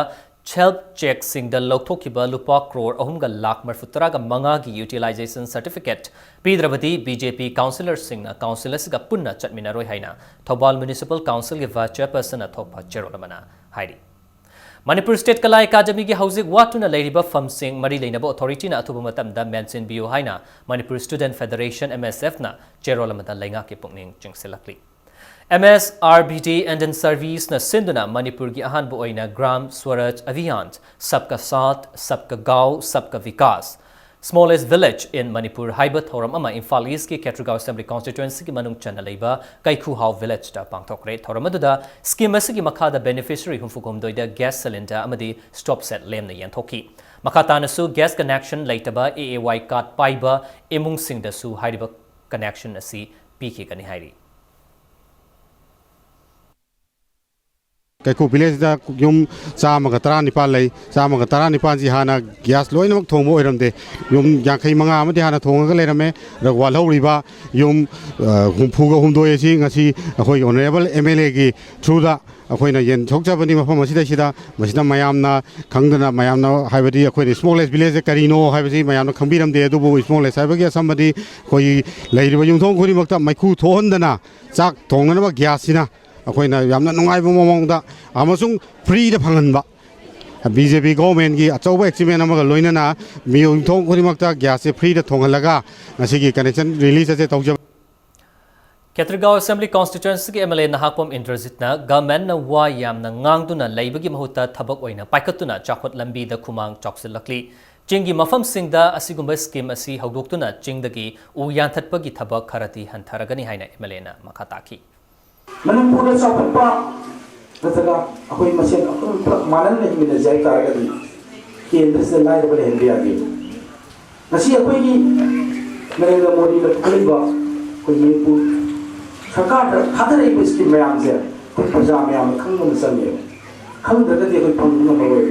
ꯍꯦꯜꯊ ꯆꯦꯛꯁꯤꯡꯗ ꯂꯧꯊꯣꯛꯈꯤꯕ ꯂꯨꯄꯥ ꯀ꯭ꯔꯣꯔ ꯑꯍꯨꯝꯒ ꯂꯥꯈ ꯃꯔꯤꯐꯨ ꯇꯔꯥꯒ ꯃꯉꯥꯒꯤ ꯌꯨꯇꯤꯂꯥꯏꯖꯦꯁꯟ ꯁꯔꯇꯤꯐꯤꯀꯦꯠ ꯄꯤꯗ꯭ꯔꯕꯗꯤ ꯕꯤ ꯖꯦ ꯄꯤ ꯀꯥꯎꯟꯁꯤꯂꯔꯁꯤꯡꯅ ꯀꯥꯎꯟꯁꯤꯜ ꯑꯁꯤꯒ ꯄꯨꯟꯅ ꯆꯠꯃꯤꯟꯅꯔꯣꯏ ꯍꯥꯏꯅ ꯊꯧꯕꯥꯜ ꯃ꯭ꯌꯨꯅꯤꯁꯤꯄꯥꯜ ꯀꯥꯎꯟꯁꯤꯜꯒꯤ ꯚꯥꯏꯁ ꯆꯦꯌꯔꯄꯔꯁꯟꯅ ꯊꯣꯛꯄ ꯆꯦꯔꯣꯜ ꯑꯃꯅ ꯍꯥꯏꯔꯤ꯫ ꯃꯅꯤꯄꯨꯔ ꯁ꯭ꯇꯦꯠ ꯀꯂꯥ ꯑꯦꯀꯥꯗꯃꯤꯒꯤ ꯍꯧꯖꯤꯛ ꯋꯥꯠꯇꯨꯅ ꯂꯩꯔꯤꯕ ꯐꯝꯁꯤꯡ ꯃꯔꯤ ꯂꯩꯅꯕ ꯑꯣꯊꯣꯔꯤꯇꯤꯅ ꯑꯊꯨꯕ ꯃꯇꯝꯗ ꯃꯦꯟꯁꯤꯟꯕꯤꯌꯨ ꯍꯥꯏꯅ Manipur student federation, M S ꯑꯦꯐꯅ ꯆꯦꯔꯣꯜ ꯑꯃꯗ ꯂꯩꯉꯥꯛꯀꯤ ꯄꯨꯛꯅꯤꯡ ꯆꯤꯡꯁꯤꯜꯂꯛꯂꯤ꯫ M S R B D Indian ꯁꯔꯚꯤꯁꯅ ꯁꯤꯟꯗꯨꯅ ꯃꯅꯤꯄꯨꯔꯒꯤ ꯑꯍꯥꯟꯕ ꯑꯣꯏꯅ ꯒ꯭ꯔꯥꯝ ꯁ꯭ꯋꯔꯥꯖ ꯑꯚꯤꯌꯥꯟ, ꯁꯕꯀꯥ ꯁꯥꯊ, ꯁꯕꯀꯥ ꯒꯥꯎ, ꯁꯕꯀꯥ ꯚꯤꯀꯥꯁ, Smallest Village in Manipur ꯍꯥꯏꯕ ꯊꯧꯔꯝ ꯑꯃ ꯏꯝꯐꯥꯜ ꯏꯁꯀꯤ ꯈꯦꯇ꯭ꯔꯤꯒꯥꯎ ꯑꯦꯁꯦꯝꯕ꯭ꯂꯤ ꯀꯣꯟꯁꯇꯤꯇ꯭ꯋꯦꯟꯁꯤꯒꯤ ꯃꯅꯨꯡ ꯆꯟꯅ ꯂꯩꯕ ꯀꯩꯈꯨꯍꯥꯎ ꯚꯤꯂꯦꯖꯇ ꯄꯥꯡꯊꯣꯛꯈ꯭ꯔꯦ꯫ ꯊꯧꯔꯝ ꯑꯗꯨꯗ ꯁ꯭ꯀꯤꯝ ꯑꯁꯤꯒꯤ ꯃꯈꯥꯗ ꯕꯦꯅꯤꯐꯤꯁꯔꯤ ꯍꯨꯝꯐꯨ ꯍꯨꯝꯗꯣꯏꯗ ꯒ꯭ꯌꯥꯁ ꯁꯤꯂꯤꯟꯗꯔ ꯑꯃꯗꯤ ꯁ꯭ꯇꯣꯞ ꯁꯦꯠ ꯂꯦꯝꯅ ꯌꯦꯟꯊꯣꯛꯈꯤ꯫ ꯃꯈꯥ ꯇꯥꯅꯁꯨ ꯒ꯭ꯌꯥꯁ ꯀꯅꯦꯛꯁꯟ ꯂꯩꯇꯕ ꯑꯦ ꯑꯦ ꯋꯥꯏ ꯀꯥꯔꯗ ꯄꯥꯏꯕ ꯏꯃꯨꯡꯁꯤꯡꯗꯁꯨ ꯍꯥꯏꯔꯤꯕ ꯀꯅꯦꯛꯁꯟ ꯑꯁꯤ ꯄꯤꯈꯤꯒꯅꯤ ꯍꯥꯏꯔꯤ꯫ ꯀꯩꯈꯨ ꯚꯤꯂꯦꯖꯇ ꯌꯨꯝ ꯆꯥꯝꯃꯒ ꯇꯔꯥꯅꯤꯄꯥꯜ ꯂꯩ꯫ ꯆꯥꯝꯃꯒ ꯇꯔꯥꯅꯤꯄꯥꯜꯁꯤ ꯍꯥꯟꯅ ꯒ꯭ꯌꯥꯁ ꯂꯣꯏꯅꯃꯛ ꯊꯣꯡꯕ ꯑꯣꯏꯔꯝꯗꯦ꯫ ꯌꯨꯝ ꯌꯥꯡꯈꯩ ꯃꯉꯥ ꯑꯃꯗꯤ ꯍꯥꯟꯅ ꯊꯣꯡꯉꯒ ꯂꯩꯔꯝꯃꯦ꯫ ꯑꯗꯨꯒ ꯋꯥꯠꯍꯧꯔꯤꯕ ꯌꯨꯝ, ꯑ, ꯍꯨꯝꯐꯨꯒ ꯍꯨꯝꯗꯣꯏ ꯑꯁꯤ ꯉꯁꯤ ꯑꯩꯈꯣꯏꯒꯤ ꯑꯣꯅꯔꯦꯕꯜ ꯑꯦꯝ ꯑꯦꯜ ꯑꯦꯒꯤ ꯊ꯭ꯔꯨꯗ ꯑꯩꯈꯣꯏꯅ ꯌꯦꯟꯊꯣꯛꯆꯕꯅꯤ ꯃꯐꯝ ꯑꯁꯤꯗꯩꯁꯤꯗ꯫ ꯃꯁꯤꯗ ꯃꯌꯥꯝꯅ ꯈꯪꯗꯅ, ꯃꯌꯥꯝꯅ, ꯍꯥꯏꯕꯗꯤ ꯑꯩꯈꯣꯏꯅ ꯁ꯭ꯃꯣꯂꯦꯁ ꯚꯤꯂꯦꯖꯁꯦ ꯀꯔꯤꯅꯣ ꯍꯥꯏꯕꯁꯤ ꯃꯌꯥꯝꯅ ꯈꯪꯕꯤꯔꯝꯗꯦ꯫ ꯑꯗꯨꯕꯨ ꯁ꯭ꯃꯣꯂꯦꯁ ꯍꯥꯏꯕꯒꯤ ꯑꯁꯝꯕꯗꯤ ꯑꯩꯈꯣꯏꯒꯤ ꯂꯩꯔꯤꯕ ꯌꯨꯝꯊꯣꯡ ꯈꯨꯗꯤꯡꯃꯛꯇ ꯃꯩꯈꯨ ꯊꯣꯛꯍꯟꯗꯅ ꯆꯥꯛ ꯊꯣꯡꯅꯅꯕ ꯒ꯭ꯌꯥꯁꯁꯤꯅ ꯑꯩꯈꯣꯏꯅ ꯌꯥꯝꯅ ꯅꯨꯡꯉꯥꯏꯕ ꯃꯑꯣꯡꯗ ꯑꯃꯁꯨꯡ ꯐ꯭ꯔꯤꯗ ꯐꯪꯍꯟꯕ꯫ ꯕꯤ ꯖꯦ ꯄꯤ ꯒꯣꯚꯔꯟꯃꯦꯟꯠꯀꯤ ꯑꯆꯧꯕ ꯑꯦꯆꯤꯞꯃꯦꯟꯠ ꯑꯃꯒ ꯂꯣꯏꯅꯅ ꯌꯨꯝꯊꯣꯡ ꯈꯨꯗꯤꯡꯃꯛꯇ ꯒ꯭ꯌꯥꯁꯁꯦ ꯐ꯭ꯔꯤꯗ ꯊꯣꯡꯍꯜꯂꯒ ꯉꯁꯤꯒꯤ ꯀꯅꯦꯛꯁꯟ ꯔꯤꯂꯤꯖ ꯑꯁꯦ ꯇꯧꯖꯕ꯫ ꯈꯦꯇ꯭ꯔꯤꯒꯥꯎ assembly ꯀꯣꯟꯁꯇꯤꯇ꯭ꯋꯦꯟꯁꯤꯒꯤ M L A Nahakpam ꯏꯟꯗ꯭ꯔꯖꯤꯠꯅ ꯒꯚꯔꯟꯃꯦꯟꯠꯅ ꯋꯥ ꯌꯥꯝꯅ ꯉꯥꯡꯗꯨꯅ ꯂꯩꯕꯒꯤ ꯃꯍꯨꯠꯇ ꯊꯕꯛ ꯑꯣꯏꯅ ꯄꯥꯏꯈꯠꯇꯨꯅ ꯆꯥꯎꯈꯠ ꯂꯝꯕꯤꯗ ꯈꯨꯃꯥꯡ ꯆꯥꯎꯁꯤꯜꯂꯛꯂꯤ꯫ ꯆꯤꯡꯒꯤ ꯃꯐꯝꯁꯤꯡꯗ ꯑꯁꯤꯒꯨꯝꯕ ꯁ꯭ꯀꯤꯝ ꯑꯁꯤ ꯍꯧꯗꯣꯛꯇꯨꯅ ꯆꯤꯡꯗꯒꯤ ꯎ ꯌꯥꯟꯊꯠꯄꯒꯤ ꯊꯕꯛ ꯈꯔꯗꯤ ꯍꯟꯊꯔꯒꯅꯤ ꯍꯥꯏꯅ ꯑꯦꯝ ꯑꯦꯜ ꯑꯦꯅ ꯃꯈꯥ ꯇꯥꯈꯤ꯫ ꯃꯅꯤꯄꯨꯔꯗ ꯆꯥꯎꯈꯠꯄ ꯅꯠꯇ꯭ꯔꯒ ꯑꯩꯈꯣꯏ ꯃꯁꯦꯟ ꯑꯩꯈꯣꯏ ꯄꯨꯂꯞ ꯃꯥꯟꯅꯅ ꯍꯤꯡꯃꯤꯟꯅꯖꯩ ꯍꯥꯏ ꯇꯥꯔꯒꯗꯤ ꯀꯦꯟꯗ꯭ꯔꯁꯤꯗ ꯂꯥꯏꯔꯕ ꯂꯩꯍꯟꯕ ꯌꯥꯗꯦ꯫ ꯉꯁꯤ ꯑꯩꯈꯣꯏꯒꯤ ꯅꯔꯦꯟꯗ꯭ꯔ ꯃꯣꯗꯤꯅ ꯄꯨꯈꯠꯂꯛꯏꯕ ꯑꯩꯈꯣꯏ ꯃꯅꯤꯄꯨꯔ ꯁꯔꯀꯥꯔꯗ ꯊꯥꯗꯔꯛꯏꯕ ꯁ꯭ꯀꯤꯝ ꯃꯌꯥꯝꯁꯦ ꯑꯩꯈꯣꯏ ꯄ꯭ꯔꯖꯥ ꯃꯌꯥꯝꯅ ꯈꯪꯕ ꯑꯃ ꯆꯪꯉꯦꯕ꯫ ꯈꯪꯗ꯭ꯔꯒꯗꯤ ꯑꯩꯈꯣꯏ ꯐꯪꯕ ꯉꯝꯃꯔꯣꯏ꯫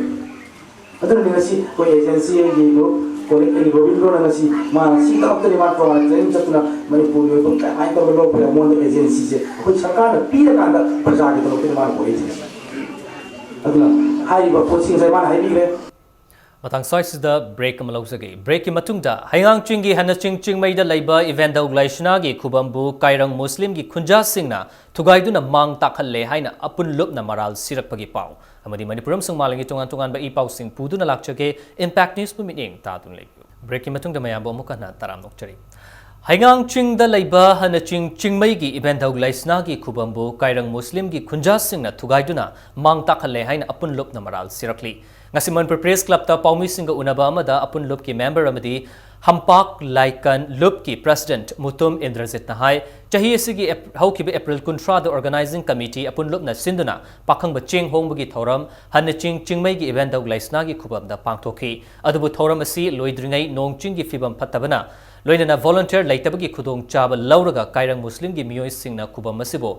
ꯑꯗꯨꯅꯅꯤ ꯉꯁꯤ ꯑꯩꯈꯣꯏ ꯑꯦꯖꯦꯟꯁꯤ ꯑꯩꯒꯤ ꯒ꯭ꯔꯨꯞ ꯀꯣꯂꯤꯛ ꯑꯩꯒꯤ ꯔꯣꯕꯤꯟꯗ꯭ꯔꯣꯅ ꯉꯁꯤ ꯃꯥ ꯁꯤꯗꯃꯛꯇꯅꯤ ꯃꯥ ꯇꯣꯉꯥꯟꯅ ꯇ꯭ꯔꯦꯅꯤꯡ ꯆꯠꯇꯨꯅ ꯃꯅꯤꯄꯨꯔꯒꯤ ꯑꯣꯏꯕ ꯀꯃꯥꯏꯅ ꯇꯧꯔꯒ ꯂꯧꯕ ꯌꯥꯏ ꯃꯉꯣꯟꯗ ꯑꯦꯖꯦꯟꯁꯤꯁꯦ ꯑꯩꯈꯣꯏ ꯁꯔꯀꯥꯔꯅ ꯄꯤꯔꯀꯥꯟꯗ ꯄ꯭ꯔꯖꯥꯒꯤꯗꯃꯛꯇꯅꯤ ꯃꯥꯅ ꯄꯨꯔꯛꯏꯁꯦ꯫ ꯑꯗꯨꯅ ꯍꯥꯏꯔꯤꯕ ꯄꯣꯠꯁꯤꯡꯁꯦ ꯃꯥꯅ ꯍꯥꯏꯕꯤꯈ꯭ꯔꯦ꯫ ꯃꯇꯥꯡ ꯁ꯭ꯋꯥꯏꯁꯤꯗ ꯕ꯭ꯔꯦꯛ ꯑꯃ ꯂꯧꯖꯒꯦ꯫ ꯕ꯭ꯔꯦꯛꯀꯤ ꯃꯇꯨꯡꯗ ꯍꯩꯉꯥꯡ ꯆꯤꯡꯒꯤ ꯍꯅꯆꯤꯡ ꯆꯤꯡꯃꯩꯗ ꯂꯩꯕ ꯏꯕꯦꯟꯗꯧ ꯂꯥꯏꯁꯅꯥꯒꯤ ꯈꯨꯕꯝꯕꯨ ꯀꯥꯏꯔꯪ ꯃꯨꯁꯂꯤꯝꯒꯤ ꯈꯨꯟꯖꯥꯁꯤꯡꯅ ꯊꯨꯒꯥꯏꯗꯨꯅ ꯃꯥꯡ ꯇꯥꯛꯍꯜꯂꯦ ꯍꯥꯏꯅ ꯑꯄꯨꯟ ꯂꯨꯞꯅ ꯃꯔꯥꯜ ꯁꯤꯔꯛꯄꯒꯤ ꯄꯥꯎ ꯑꯃꯗꯤ ꯃꯅꯤꯄꯨꯔ ꯑꯃꯁꯨꯡ ꯃꯥꯂꯦꯝꯒꯤ ꯇꯣꯉꯥꯟ ꯇꯣꯉꯥꯟꯕ ꯏ ꯄꯥꯎꯁꯤꯡ ꯄꯨꯗꯨꯅ ꯂꯥꯛꯆꯒꯦ꯫ Impact Newsꯄꯨ ꯃꯤꯠꯌꯦꯡ ꯇꯥꯗꯨꯅ ꯂꯩꯕꯤꯌꯨ꯫ ꯕ꯭ꯔꯦꯛꯀꯤ ꯃꯇꯨꯡꯗ ꯃꯌꯥꯝꯕꯨ ꯑꯃꯨꯛ ꯍꯟꯅ ꯇꯔꯥꯝꯅ ꯑꯣꯛꯆꯔꯤ꯫ ꯍꯩꯉꯥꯡ ꯆꯤꯡꯗ ꯂꯩꯕ ꯍꯅꯆꯤꯡ ꯆꯤꯡꯃꯩꯒꯤ ꯏꯕꯦꯟꯗꯧ ꯂꯥꯏꯁꯅꯥꯒꯤ ꯈꯨꯕꯝꯕꯨ ꯀꯥꯏꯔꯪ ꯃꯨꯁꯂꯤꯝꯒꯤ ꯈꯨꯟꯖꯥꯁꯤꯡꯅ ꯊꯨꯒꯥꯏꯗꯨꯅ ꯃꯥꯡ ꯇꯥꯛꯍꯜꯂꯦ ꯍꯥꯏꯅ ꯑꯄꯨꯟ ꯂꯨꯞꯅ ꯃꯔꯥꯜ ꯁꯤꯔꯛꯂꯤ꯫ ꯉꯁꯤ ꯃꯅꯤꯄꯨꯔ ꯄ꯭ꯔꯦꯁ ꯀ꯭ꯂꯕꯇ ꯄꯥꯎꯃꯤꯁꯤꯡꯒ ꯎꯅꯕ ꯑꯃꯗ ꯑꯄꯨꯟ ꯂꯨꯞꯀꯤ ꯃꯦꯝꯕꯔ ꯑꯃꯗꯤ ꯍꯝꯄꯥꯛ ꯂꯥꯏꯀꯟ ꯂꯨꯞꯀꯤ ꯄ꯭ꯔꯁꯤꯗꯦꯟꯠ ꯃꯨꯇꯨꯝ ꯏꯟꯗ꯭ꯔꯖꯤꯠꯅ ꯍꯥꯏ, ꯆꯍꯤ ꯑꯁꯤꯒꯤ ꯑꯦꯞ-, ꯍꯧꯈꯤꯕ ꯑꯦꯄ꯭ꯔꯤꯜ ꯀꯨꯟꯊ꯭ꯔꯥꯗ ꯑꯣꯔꯒꯅꯥꯏꯖꯤꯡ ꯀꯃꯤꯇꯤ ꯑꯄꯨꯟ ꯂꯨꯞꯅ ꯁꯤꯟꯗꯨꯅ ꯄꯥꯈꯪꯕ ꯆꯦꯡ ꯍꯣꯡꯕꯒꯤ ꯊꯧꯔꯝ ꯍꯟꯅ ꯆꯤꯡ ꯆꯤꯡꯃꯩꯒꯤ ꯏꯕꯦꯟꯗꯧ ꯂꯩꯁꯅꯥꯒꯤ ꯈꯨꯕꯝꯗ ꯄꯥꯡꯊꯣꯛꯈꯤ꯫ ꯑꯗꯨꯕꯨ ꯊꯧꯔꯝ ꯑꯁꯤ ꯂꯣꯏꯗ꯭ꯔꯤꯉꯩ ꯅꯣꯡ ꯆꯤꯡꯒꯤ ꯐꯤꯕꯝ ꯐꯠꯇꯕꯅ ꯂꯣꯏꯅꯅ ꯚꯣꯂꯨꯟꯇꯤꯌꯔ ꯂꯩꯇꯕꯒꯤ ꯈꯨꯗꯣꯡꯆꯥꯕ ꯂꯧꯔꯒ ꯀꯥꯏꯔꯪ ꯃꯨꯁꯂꯤꯝꯒꯤ ꯃꯤꯑꯣꯏꯁꯤꯡꯅ ꯈꯨꯕꯝ ꯑꯁꯤꯕꯨ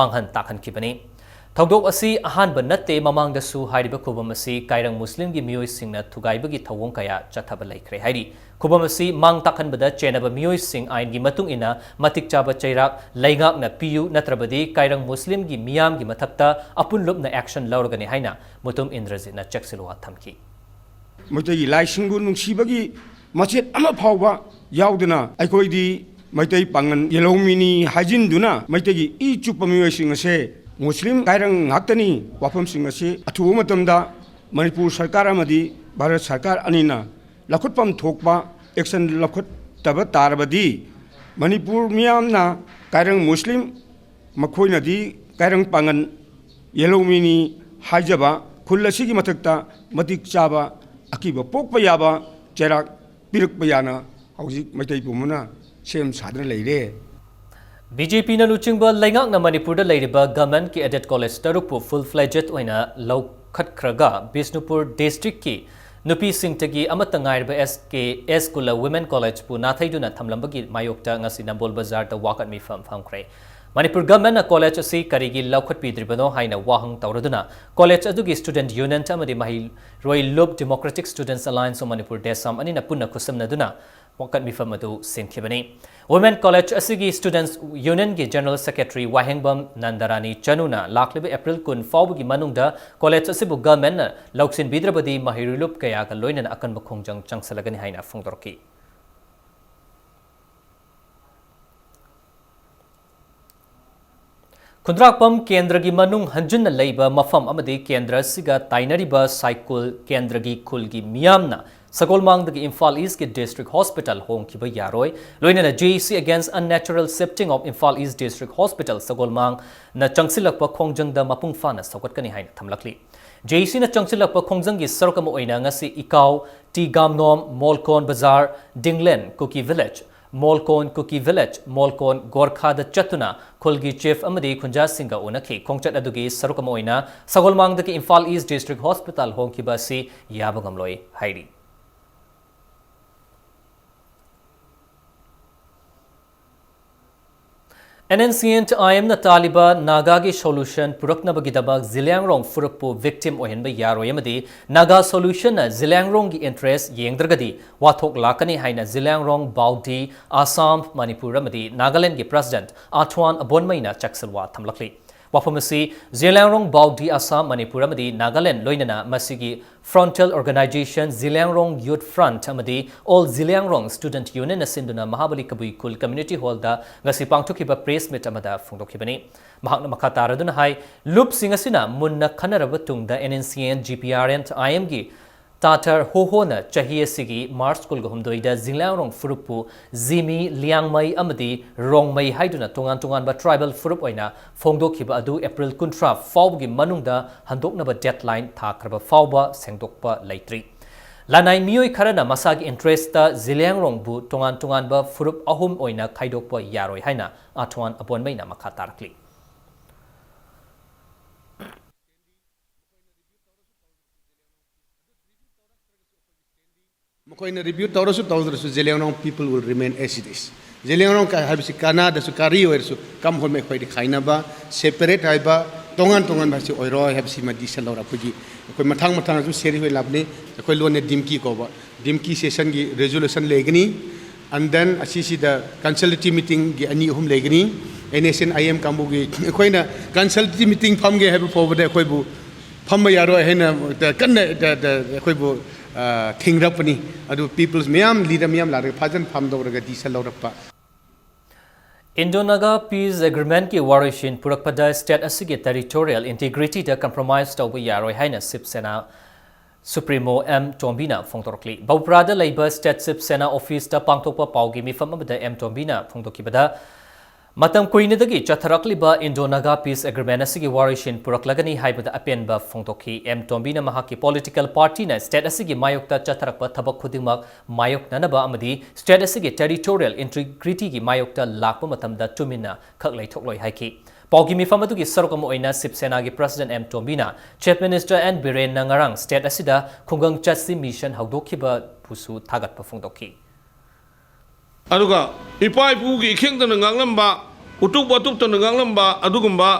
ꯃꯥꯡꯍꯟ ꯇꯥꯛꯍꯟꯈꯤꯕꯅꯤ꯫ ꯊꯧꯗꯣꯛ ꯑꯁꯤ ꯑꯍꯥꯟꯕ ꯅꯠꯇꯦ, ꯃꯃꯥꯡꯗꯁꯨ ꯍꯥꯏꯔꯤꯕ ꯈꯨꯕꯝ ꯑꯁꯤ ꯀꯥꯏꯔꯪ ꯃꯨꯁꯂꯤꯝꯒꯤ ꯃꯤꯑꯣꯏꯁꯤꯡꯅ ꯊꯨꯒꯥꯏꯕꯒꯤ ꯊꯧꯑꯣꯡ ꯀꯌꯥ ꯆꯠꯊꯕ ꯂꯩꯈ꯭ꯔꯦ ꯍꯥꯏꯔꯤ꯫ ꯈꯨꯕꯝ ꯑꯁꯤ ꯃꯥꯡ ꯇꯥꯛꯍꯟꯕꯗ ꯆꯦꯟꯅꯕ ꯃꯤꯑꯣꯏꯁꯤꯡ ꯑꯥꯏꯟꯒꯤ ꯃꯇꯨꯡ ꯏꯟꯅ ꯃꯇꯤꯛ ꯆꯥꯕ ꯆꯩꯔꯥꯛ ꯂꯩꯉꯥꯛꯅ ꯄꯤꯌꯨ, ꯅꯠꯇ꯭ꯔꯕꯗꯤ ꯀꯥꯏꯔꯪ ꯃꯨꯁꯂꯤꯝꯒꯤ ꯃꯤꯌꯥꯝꯒꯤ ꯃꯊꯛꯇ ꯑꯄꯨꯟ ꯂꯨꯞꯅ ꯑꯦꯛꯁꯟ ꯂꯧꯔꯒꯅꯤ ꯍꯥꯏꯅ ꯃꯨꯇꯨꯝ ꯏꯟꯗ꯭ꯔꯖꯤꯠꯅ ꯆꯦꯛꯁꯤꯜꯋꯥ ꯊꯝꯈꯤ꯫ ꯃꯩꯇꯩꯒꯤ ꯂꯥꯏꯁꯤꯡꯕꯨ ꯅꯨꯡꯁꯤꯕꯒꯤ ꯃꯆꯦꯠ ꯑꯃ ꯐꯥꯎꯕ ꯌꯥꯎꯗꯅ ꯑꯩꯈꯣꯏꯗꯤ ꯃꯩꯇꯩ ꯄꯥꯉꯟ ꯌꯦꯜꯍꯧꯃꯤꯅꯤ ꯍꯥꯏꯖꯤꯟꯗꯨꯅ ꯃꯩꯇꯩꯒꯤ ꯏ ꯆꯨꯞꯄ ꯃꯤꯑꯣꯏꯁꯤꯡ ꯑꯁꯦ ꯃꯨꯁꯂꯤꯝ ꯀꯥꯏꯔꯪ ꯉꯥꯛꯇꯅꯤ꯫ ꯋꯥꯐꯝꯁꯤꯡ ꯑꯁꯤ ꯑꯊꯨꯕ ꯃꯇꯝꯗ ꯃꯅꯤꯄꯨꯔ ꯁꯔꯀꯥꯔ ꯑꯃꯗꯤ ꯚꯥꯔꯠ ꯁꯔꯀꯥꯔ ꯑꯅꯤꯅ ꯂꯧꯈꯠꯐꯝ ꯊꯣꯛꯄ ꯑꯦꯛꯁꯟ ꯂꯧꯈꯠꯇꯕ ꯇꯥꯔꯕꯗꯤ ꯃꯅꯤꯄꯨꯔ ꯃꯤꯌꯥꯝꯅ ꯀꯥꯏꯔꯪ ꯃꯨꯁꯂꯤꯝ, ꯃꯈꯣꯏꯅꯗꯤ ꯀꯥꯏꯔꯪ ꯄꯥꯉꯟ ꯌꯦꯜꯍꯧꯃꯤꯅꯤ ꯍꯥꯏꯖꯕ ꯈꯨꯜ ꯑꯁꯤꯒꯤ ꯃꯊꯛꯇ ꯃꯇꯤꯛ ꯆꯥꯕ ꯑꯀꯤꯕ ꯄꯣꯛꯄ ꯌꯥꯕ ꯆꯩꯔꯥꯛ ꯄꯤꯔꯛꯄ ꯌꯥꯅ ꯍꯧꯖꯤꯛ ꯃꯩꯇꯩ ꯄꯨꯝꯕꯅ ꯁꯦꯝ ꯁꯥꯗꯨꯅ ꯂꯩꯔꯦ꯫ ꯕꯤ ꯖꯦ ꯄꯤꯅ ꯂꯨꯆꯤꯡꯕ ꯂꯩꯉꯥꯛꯅ ꯃꯅꯤꯄꯨꯔꯗ ꯂꯩꯔꯤꯕ ꯒꯚꯔꯟꯃꯦꯟꯠꯀꯤ ꯑꯦꯗꯦꯗ ꯀꯣꯂꯦꯖ ꯇꯔꯨꯛꯄꯨ ꯐꯨꯜ ꯐ꯭ꯂꯦꯖꯦꯗ ꯑꯣꯏꯅ ꯂꯧꯈꯠꯈ꯭ꯔꯒ ꯕꯤꯁꯅꯨꯄꯨꯔ ꯗꯤꯁꯇ꯭ꯔꯤꯛꯀꯤ ꯅꯨꯄꯤꯁꯤꯡꯇꯒꯤ ꯑꯃꯠꯇ ꯉꯥꯏꯔꯕ ꯑꯦꯁ ꯀꯦ ꯑꯦꯁ ꯀꯨꯂ ꯋꯤꯃꯦꯟ ꯀꯣꯂꯦꯖꯄꯨ ꯅꯥꯊꯩꯗꯨꯅ ꯊꯝꯂꯝꯕꯒꯤ ꯃꯥꯌꯣꯛꯇ ꯉꯁꯤ ꯅꯝꯕꯣꯜ ꯕꯖꯥꯔꯗ ꯋꯥꯀꯠ ꯃꯤꯐꯝ ꯐꯝꯈ꯭ꯔꯦ꯫ ꯃꯅꯤꯄꯨꯔ ꯒꯚꯔꯟꯃꯦꯟꯠꯅ ꯀꯣꯂꯦꯖ ꯑꯁꯤ ꯀꯔꯤꯒꯤ ꯂꯧꯈꯠꯄꯤꯗ꯭ꯔꯤꯕꯅꯣ ꯍꯥꯏꯅ ꯋꯥꯍꯪ ꯇꯧꯔꯗꯨꯅ ꯀꯣꯂꯦꯖ ꯑꯗꯨꯒꯤ ꯁ꯭ꯇꯨꯗꯦꯟꯠ ꯌꯨꯅꯤꯌꯟ ꯑꯃꯗꯤ ꯃꯍꯩꯔꯣꯏ ꯂꯨꯞ Democratic Students Alliance of Manipur, ꯗꯦꯁꯥꯝ ꯑꯅꯤꯅ ꯄꯨꯟꯅ ꯈꯨꯠꯁꯝꯅꯗꯨꯅ ꯋꯥꯀꯠ ꯃꯤꯐꯝ ꯑꯗꯨ ꯁꯤꯟꯈꯤꯕꯅꯤ꯫ Women College ꯑꯁꯤꯒꯤ Students Unionꯒꯤ General Secretary ꯋꯥꯍꯦꯡꯕꯝ ꯅꯟꯗꯔꯥꯅꯤ ꯆꯅꯨꯅ ꯂꯥꯛꯂꯤꯕ April ꯀꯨꯟ ꯐꯥꯎꯕꯒꯤ ꯃꯅꯨꯡꯗ college ꯑꯁꯤꯕꯨ governmentꯅ ꯂꯧꯁꯤꯟꯕꯤꯗ꯭ꯔꯕꯗꯤ ꯃꯍꯩꯔꯣꯏ ꯂꯨꯞ ꯀꯌꯥꯒ ꯂꯣꯏꯅꯅ ꯑꯀꯟꯕ ꯈꯣꯡꯖꯪ ꯆꯪꯁꯤꯜꯂꯒꯅꯤ ꯍꯥꯏꯅ ꯐꯣꯡꯗꯣꯔꯛꯈꯤ꯫ ꯈꯨꯟꯗ꯭ꯔꯥꯛꯄꯝ ꯀꯦꯟꯗ꯭ꯔꯒꯤ ꯃꯅꯨꯡ ꯍꯟꯖꯤꯟꯅ ꯂꯩꯕ ꯃꯐꯝ ꯑꯃꯗꯤ ꯀꯦꯟꯗ꯭ꯔ ꯑꯁꯤꯒ ꯇꯥꯏꯅꯔꯤꯕ ꯁꯥꯏꯀꯨꯜ ꯀꯦꯟꯗ꯭ꯔꯒꯤ ꯈꯨꯜꯒꯤ ꯃꯤꯌꯥꯝꯅ ꯁꯒꯣꯜꯃꯥꯡꯗꯒꯤ ꯏꯝꯐꯥꯜ ꯏꯁꯀꯤ District Hospital ꯍꯣꯡꯈꯤꯕ ꯌꯥꯔꯣꯏ, ꯂꯣꯏꯅꯅ J A C Against Unnatural Shifting of Imphal East District Hospital ꯁꯒꯣꯜꯃꯥꯡꯅ ꯆꯪꯁꯤꯜꯂꯛꯄ ꯈꯣꯡꯖꯪꯗ ꯃꯄꯨꯡ ꯐꯥꯅ ꯁꯧꯒꯠꯀꯅꯤ ꯍꯥꯏꯅ ꯊꯝꯂꯛꯂꯤ꯫ J A Cꯅ ꯆꯪꯁꯤꯜꯂꯛꯄ ꯈꯣꯡꯖꯪꯒꯤ ꯁꯔꯨꯛ ꯑꯃ ꯑꯣꯏꯅ ꯉꯁꯤ ꯏꯀꯥꯎ ꯇꯤ ꯒꯥꯝꯅꯣꯝ, ꯃꯣꯜꯀꯣꯟ ꯕꯖꯥꯔ, ꯗꯤꯡꯂꯦꯟ, ꯀꯨꯀꯤ ꯚꯤꯂꯦꯖ, ꯃꯣꯜꯀꯣꯟ ꯀꯨꯀꯤ ꯚꯤꯂꯦꯖ, ꯃꯣꯜꯀꯣꯟ ꯒꯣꯔꯈꯥꯗ ꯆꯠꯇꯨꯅ ꯈꯨꯜꯒꯤ ꯆꯤꯐ ꯑꯃꯗꯤ ꯈꯨꯟꯖꯥꯁꯤꯡꯒ ꯎꯅꯈꯤ꯫ ꯈꯣꯡꯆꯠ ꯑꯗꯨꯒꯤ ꯁꯔꯨꯛ ꯑꯃ ꯑꯣꯏꯅ ꯁꯒꯣꯜꯃꯥꯡꯗꯒꯤ ꯏꯝꯐꯥꯜ ꯏꯁ ꯗꯤꯁꯇ꯭ꯔꯤꯛ ꯍꯣꯁꯄꯤꯇꯥꯜ ꯍꯣꯡꯈꯤꯕ ꯑꯁꯤ ꯌꯥꯕ ꯉꯝꯂꯣꯏ ꯍꯥꯏꯔꯤ꯫ N N C N I M ꯅ ꯇꯥꯜꯂꯤꯕ ꯅꯥꯒꯥꯒꯤ solution ꯄꯨꯔꯛꯅꯕꯒꯤꯗꯃꯛ ꯖꯤꯂꯤꯌꯥꯡꯔꯣꯡ ꯐꯨꯔꯨꯞꯄꯨ victim ꯑꯣꯏꯍꯟꯕ ꯌꯥꯔꯣꯏ ꯑꯃꯗꯤ ꯅꯥꯒꯥ solution ꯅ ꯖꯤꯂꯤꯌꯥꯡꯔꯣꯡꯒꯤ interest ꯌꯦꯡꯗ꯭ꯔꯒꯗꯤ ꯋꯥꯊꯣꯛ ꯂꯥꯛꯀꯅꯤ ꯍꯥꯏꯅ ꯖꯤꯂꯤꯌꯥꯡꯔꯣꯡ ꯕꯥꯎꯗꯤ ꯑꯁꯥꯝ, ꯃꯅꯤꯄꯨꯔ ꯑꯃꯗꯤ ꯅꯥꯒꯥꯂꯦꯟꯗꯒꯤ president ꯑꯥꯊ꯭ꯋꯥꯟ ꯑꯕꯣꯟꯃꯩꯅ ꯆꯥꯛꯁꯤꯜ ꯋꯥ ꯊꯝꯂꯛꯂꯤ꯫ ꯋꯥꯐꯝ ꯑꯁꯤ ꯖꯤꯂꯤꯌꯥꯡꯔꯣꯡ ꯕꯥꯎꯗꯤ ꯑꯁꯥꯝ, ꯃꯅꯤꯄꯨꯔ ꯑꯃꯗꯤ ꯅꯥꯒꯥꯂꯦꯟ ꯂꯣꯏꯅꯅ ꯃꯁꯤꯒꯤ frontal organization ꯖꯤꯂꯤꯌꯥꯡꯔꯣꯡ Youth Front ꯑꯃꯗꯤ All ꯖꯤꯂꯤꯌꯥꯡꯔꯣꯡ Student Union ꯅ ꯁꯤꯟꯗꯨꯅ ꯃꯍꯥꯕꯂꯤ ꯀꯕꯨꯏ ꯈꯨꯜ community hall ꯗ ꯉꯁꯤ ꯄꯥꯡꯊꯣꯛꯈꯤꯕ press meet ꯑꯃꯗ ꯐꯣꯡꯗꯣꯛꯈꯤꯕꯅꯤ꯫ ꯃꯍꯥꯛꯅ ꯃꯈꯥ ꯇꯥꯔꯗꯨꯅ ꯍꯥꯏ, ꯂꯨꯞꯁꯤꯡ ꯑꯁꯤꯅ ꯃꯨꯟꯅ ꯈꯟꯅꯔꯕ ꯇꯨꯡꯗ N N C N G P R N I M ꯒꯤ ꯇꯥꯇꯔ ꯍꯣꯍꯣꯅ ꯆꯍꯤ ꯑꯁꯤꯒꯤ ꯃꯥꯔꯆ ꯀꯨꯟꯒ ꯍꯨꯝꯗꯣꯏꯗ ꯖꯤꯂꯤꯌꯥꯡꯔꯣꯡ ꯐꯨꯔꯨꯞꯄꯨ ꯖꯤꯃꯤ, ꯂꯤꯌꯥꯡꯃꯩ ꯑꯃꯗꯤ ꯔꯣꯡꯃꯩ ꯍꯥꯏꯗꯨꯅ ꯇꯣꯉꯥꯟ ꯇꯣꯉꯥꯟꯕ tribal ꯐꯨꯔꯨꯞ ꯑꯣꯏꯅ ꯐꯣꯡꯗꯣꯛꯈꯤꯕ ꯑꯗꯨ April ꯀꯨꯟꯊ꯭ꯔꯥ ꯐꯥꯎꯕꯒꯤ ꯃꯅꯨꯡꯗ ꯍꯟꯗꯣꯛꯅꯕ deadline ꯊꯥꯈ꯭ꯔꯕ ꯐꯥꯎꯕ ꯁꯦꯡꯗꯣꯛꯄ ꯂꯩꯇ꯭ꯔꯤ꯫ ꯂꯅꯥꯏ ꯃꯤꯑꯣꯏ ꯈꯔꯅ ꯃꯁꯥꯒꯤ interest ꯇ ꯖꯤꯂꯤꯌꯥꯡꯔꯣꯡꯕꯨ ꯇꯣꯉꯥꯟ ꯇꯣꯉꯥꯟꯕ ꯐꯨꯔꯨꯞ ꯑꯍꯨꯝ ꯑꯣꯏꯅ ꯈꯥꯏꯗꯣꯛꯄ ꯌꯥꯔꯣꯏ ꯍꯥꯏꯅ ꯑꯥꯊ꯭ꯋꯥꯟ ꯑꯕꯣꯟꯃꯩꯅ ꯃꯈꯥ ꯇꯥꯔꯛꯂꯤ꯫ ꯃꯈꯣꯏꯅ review ꯇꯧꯔꯁꯨ ꯇꯧꯗ꯭ꯔꯁꯨ Zeliangrong people will remain as it is. Zeliangrong ꯀ-, ꯍꯥꯏꯕꯁꯤ ꯀꯅꯥꯗꯁꯨ ꯀꯔꯤ ꯑꯣꯏꯔꯁꯨ ꯀꯝ ꯍꯣꯏ ꯃꯈꯣꯏꯗꯤ ꯈꯥꯏꯅꯕ, separate ꯍꯥꯏꯕ, ꯇꯣꯉꯥꯟ ꯇꯣꯉꯥꯟꯕ ꯑꯁꯤ ꯑꯣꯏꯔꯣꯏ ꯍꯥꯏꯕꯁꯤꯃꯗꯤ ꯁꯤꯜꯍꯧꯔ ꯑꯩꯈꯣꯏꯒꯤ, ꯑꯩꯈꯣꯏ ꯃꯊꯪ ꯃꯊꯪ ꯑꯗꯨꯝ ꯁꯦꯔꯤ ꯍꯣꯏ ꯂꯥꯛꯄꯅꯤ꯫ ꯑꯩꯈꯣꯏ ꯂꯣꯟꯅ ꯗꯤꯝꯀꯤ ꯀꯧꯕ, ꯗꯤꯝꯀꯤ ꯁꯦꯁꯟꯒꯤ ꯔꯦꯖꯣꯂꯨꯁꯟ ꯂꯩꯒꯅꯤ꯫ And then ꯑꯁꯤꯁꯤꯗ ꯀꯟꯁꯜꯇꯦꯇꯤꯚ ꯃꯤꯇꯤꯡꯒꯤ ꯑꯅꯤ ꯑꯍꯨꯝ ꯂꯩꯒꯅꯤ꯫ N S N I M ꯀꯥꯡꯕꯨꯒꯤ ꯑꯩꯈꯣꯏꯅ ꯀꯟꯁꯜꯇꯦꯇꯤꯚ ꯃꯤꯇꯤꯡ ꯐꯝꯒꯦ ꯍꯥꯏꯕ ꯐꯥꯎꯕꯗ ꯑꯩꯈꯣꯏꯕꯨ ꯐꯝꯕ ꯌꯥꯔꯣꯏ ꯍꯥꯏꯅ ꯀꯟꯅ ꯑꯩꯈꯣꯏꯕꯨ ꯊꯤꯡꯔꯛꯄꯅꯤ꯫ ꯑꯗꯨ ꯄꯤꯄꯜꯁ ꯃꯌꯥꯝ, ꯂꯤꯗꯔ ꯃꯌꯥꯝ ꯂꯥꯛꯂꯒ ꯐꯖꯅ ꯐꯝꯗꯧꯔꯒ ꯗꯤꯁꯤꯖꯟ ꯂꯧꯔꯛꯄ꯫ Indo-Naga Peace Agreement ꯀꯤ ꯋꯥꯔꯣꯏꯁꯤꯟ ꯄꯨꯔꯛꯄꯗ state ꯑꯁꯤꯒꯤ territorial integrity ꯗ compromise ꯇꯧꯕ ꯌꯥꯔꯣꯏ ꯍꯥꯏꯅ ꯁꯤꯕ ꯁꯦꯅꯥ Supremo ꯑꯦꯝ ꯇꯣꯝꯕꯤꯅ ꯐꯣꯡꯗꯣꯔꯛꯂꯤ꯫ ꯕꯧꯄ꯭ꯔꯥꯗ ꯂꯩꯕ state ꯁꯤꯕ ꯁꯦꯅꯥ office ꯇ ꯄꯥꯡꯊꯣꯛꯄ ꯄꯥꯎꯒꯤ ꯃꯤꯐꯝ ꯑꯃꯗ ꯑꯦꯝ ꯇꯣꯝꯕꯤꯅ ꯐꯣꯡꯗꯣꯛꯈꯤꯕꯗ, ꯃꯇꯝ ꯀꯨꯏꯅꯗꯒꯤ ꯆꯠꯊꯔꯛꯂꯤꯕ Indo-Naga Peace Agreement ꯑꯁꯤꯒꯤ ꯋꯥꯔꯣꯏꯁꯤꯟ ꯄꯨꯔꯛꯂꯒꯅꯤ ꯍꯥꯏꯕꯗ ꯑꯄꯦꯟꯕ ꯐꯣꯡꯗꯣꯛꯈꯤ꯫ ꯑꯦꯝ ꯇꯣꯝꯕꯤꯅ ꯃꯍꯥꯛꯀꯤ political party ꯅ state ꯑꯁꯤꯒꯤ ꯃꯥꯌꯣꯛꯇ ꯆꯠꯊꯔꯛꯄ ꯊꯕꯛ ꯈꯨꯗꯤꯡꯃꯛ ꯃꯥꯌꯣꯛꯅꯅꯕ ꯑꯃꯗꯤ state ꯑꯁꯤꯒꯤ territorial integrity ꯒꯤ ꯃꯥꯌꯣꯛꯇ ꯂꯥꯛꯄ ꯃꯇꯝꯗ ꯇꯨꯃꯤꯟꯅ ꯈꯛ ꯂꯩꯊꯣꯛꯂꯣꯏ ꯍꯥꯏꯈꯤ꯫ ꯄꯥꯎꯒꯤ ꯃꯤꯐꯝ ꯑꯗꯨꯒꯤ ꯁꯔꯨꯛ ꯑꯃ ꯑꯣꯏꯅ ꯁꯤꯕ ꯁꯦꯅꯥꯒꯤ president ꯑꯦꯝ ꯇꯣꯝꯕꯤꯅ Chief Minister ꯑꯦꯟ ꯕꯤꯔꯦꯟꯅ ꯉꯔꯥꯡ state ꯑꯁꯤꯗ ꯈꯨꯡꯒꯪ ꯆꯠꯁꯤ mission ꯍꯧꯗꯣꯛꯈꯤꯕꯕꯨꯁꯨ ꯊꯥꯒꯠꯄ ꯐꯣꯡꯗꯣꯛꯈꯤ꯫ ꯑꯗꯨꯒ ꯏꯄꯥ ꯏꯄꯨꯒꯤ ꯏꯈꯦꯡꯗꯅ ꯉꯥꯡꯂꯝꯕ, ꯎꯇꯨꯞ ꯋꯥꯇꯨꯞꯇꯅ ꯉꯥꯡꯂꯝꯕ ꯑꯗꯨꯒꯨꯝꯕ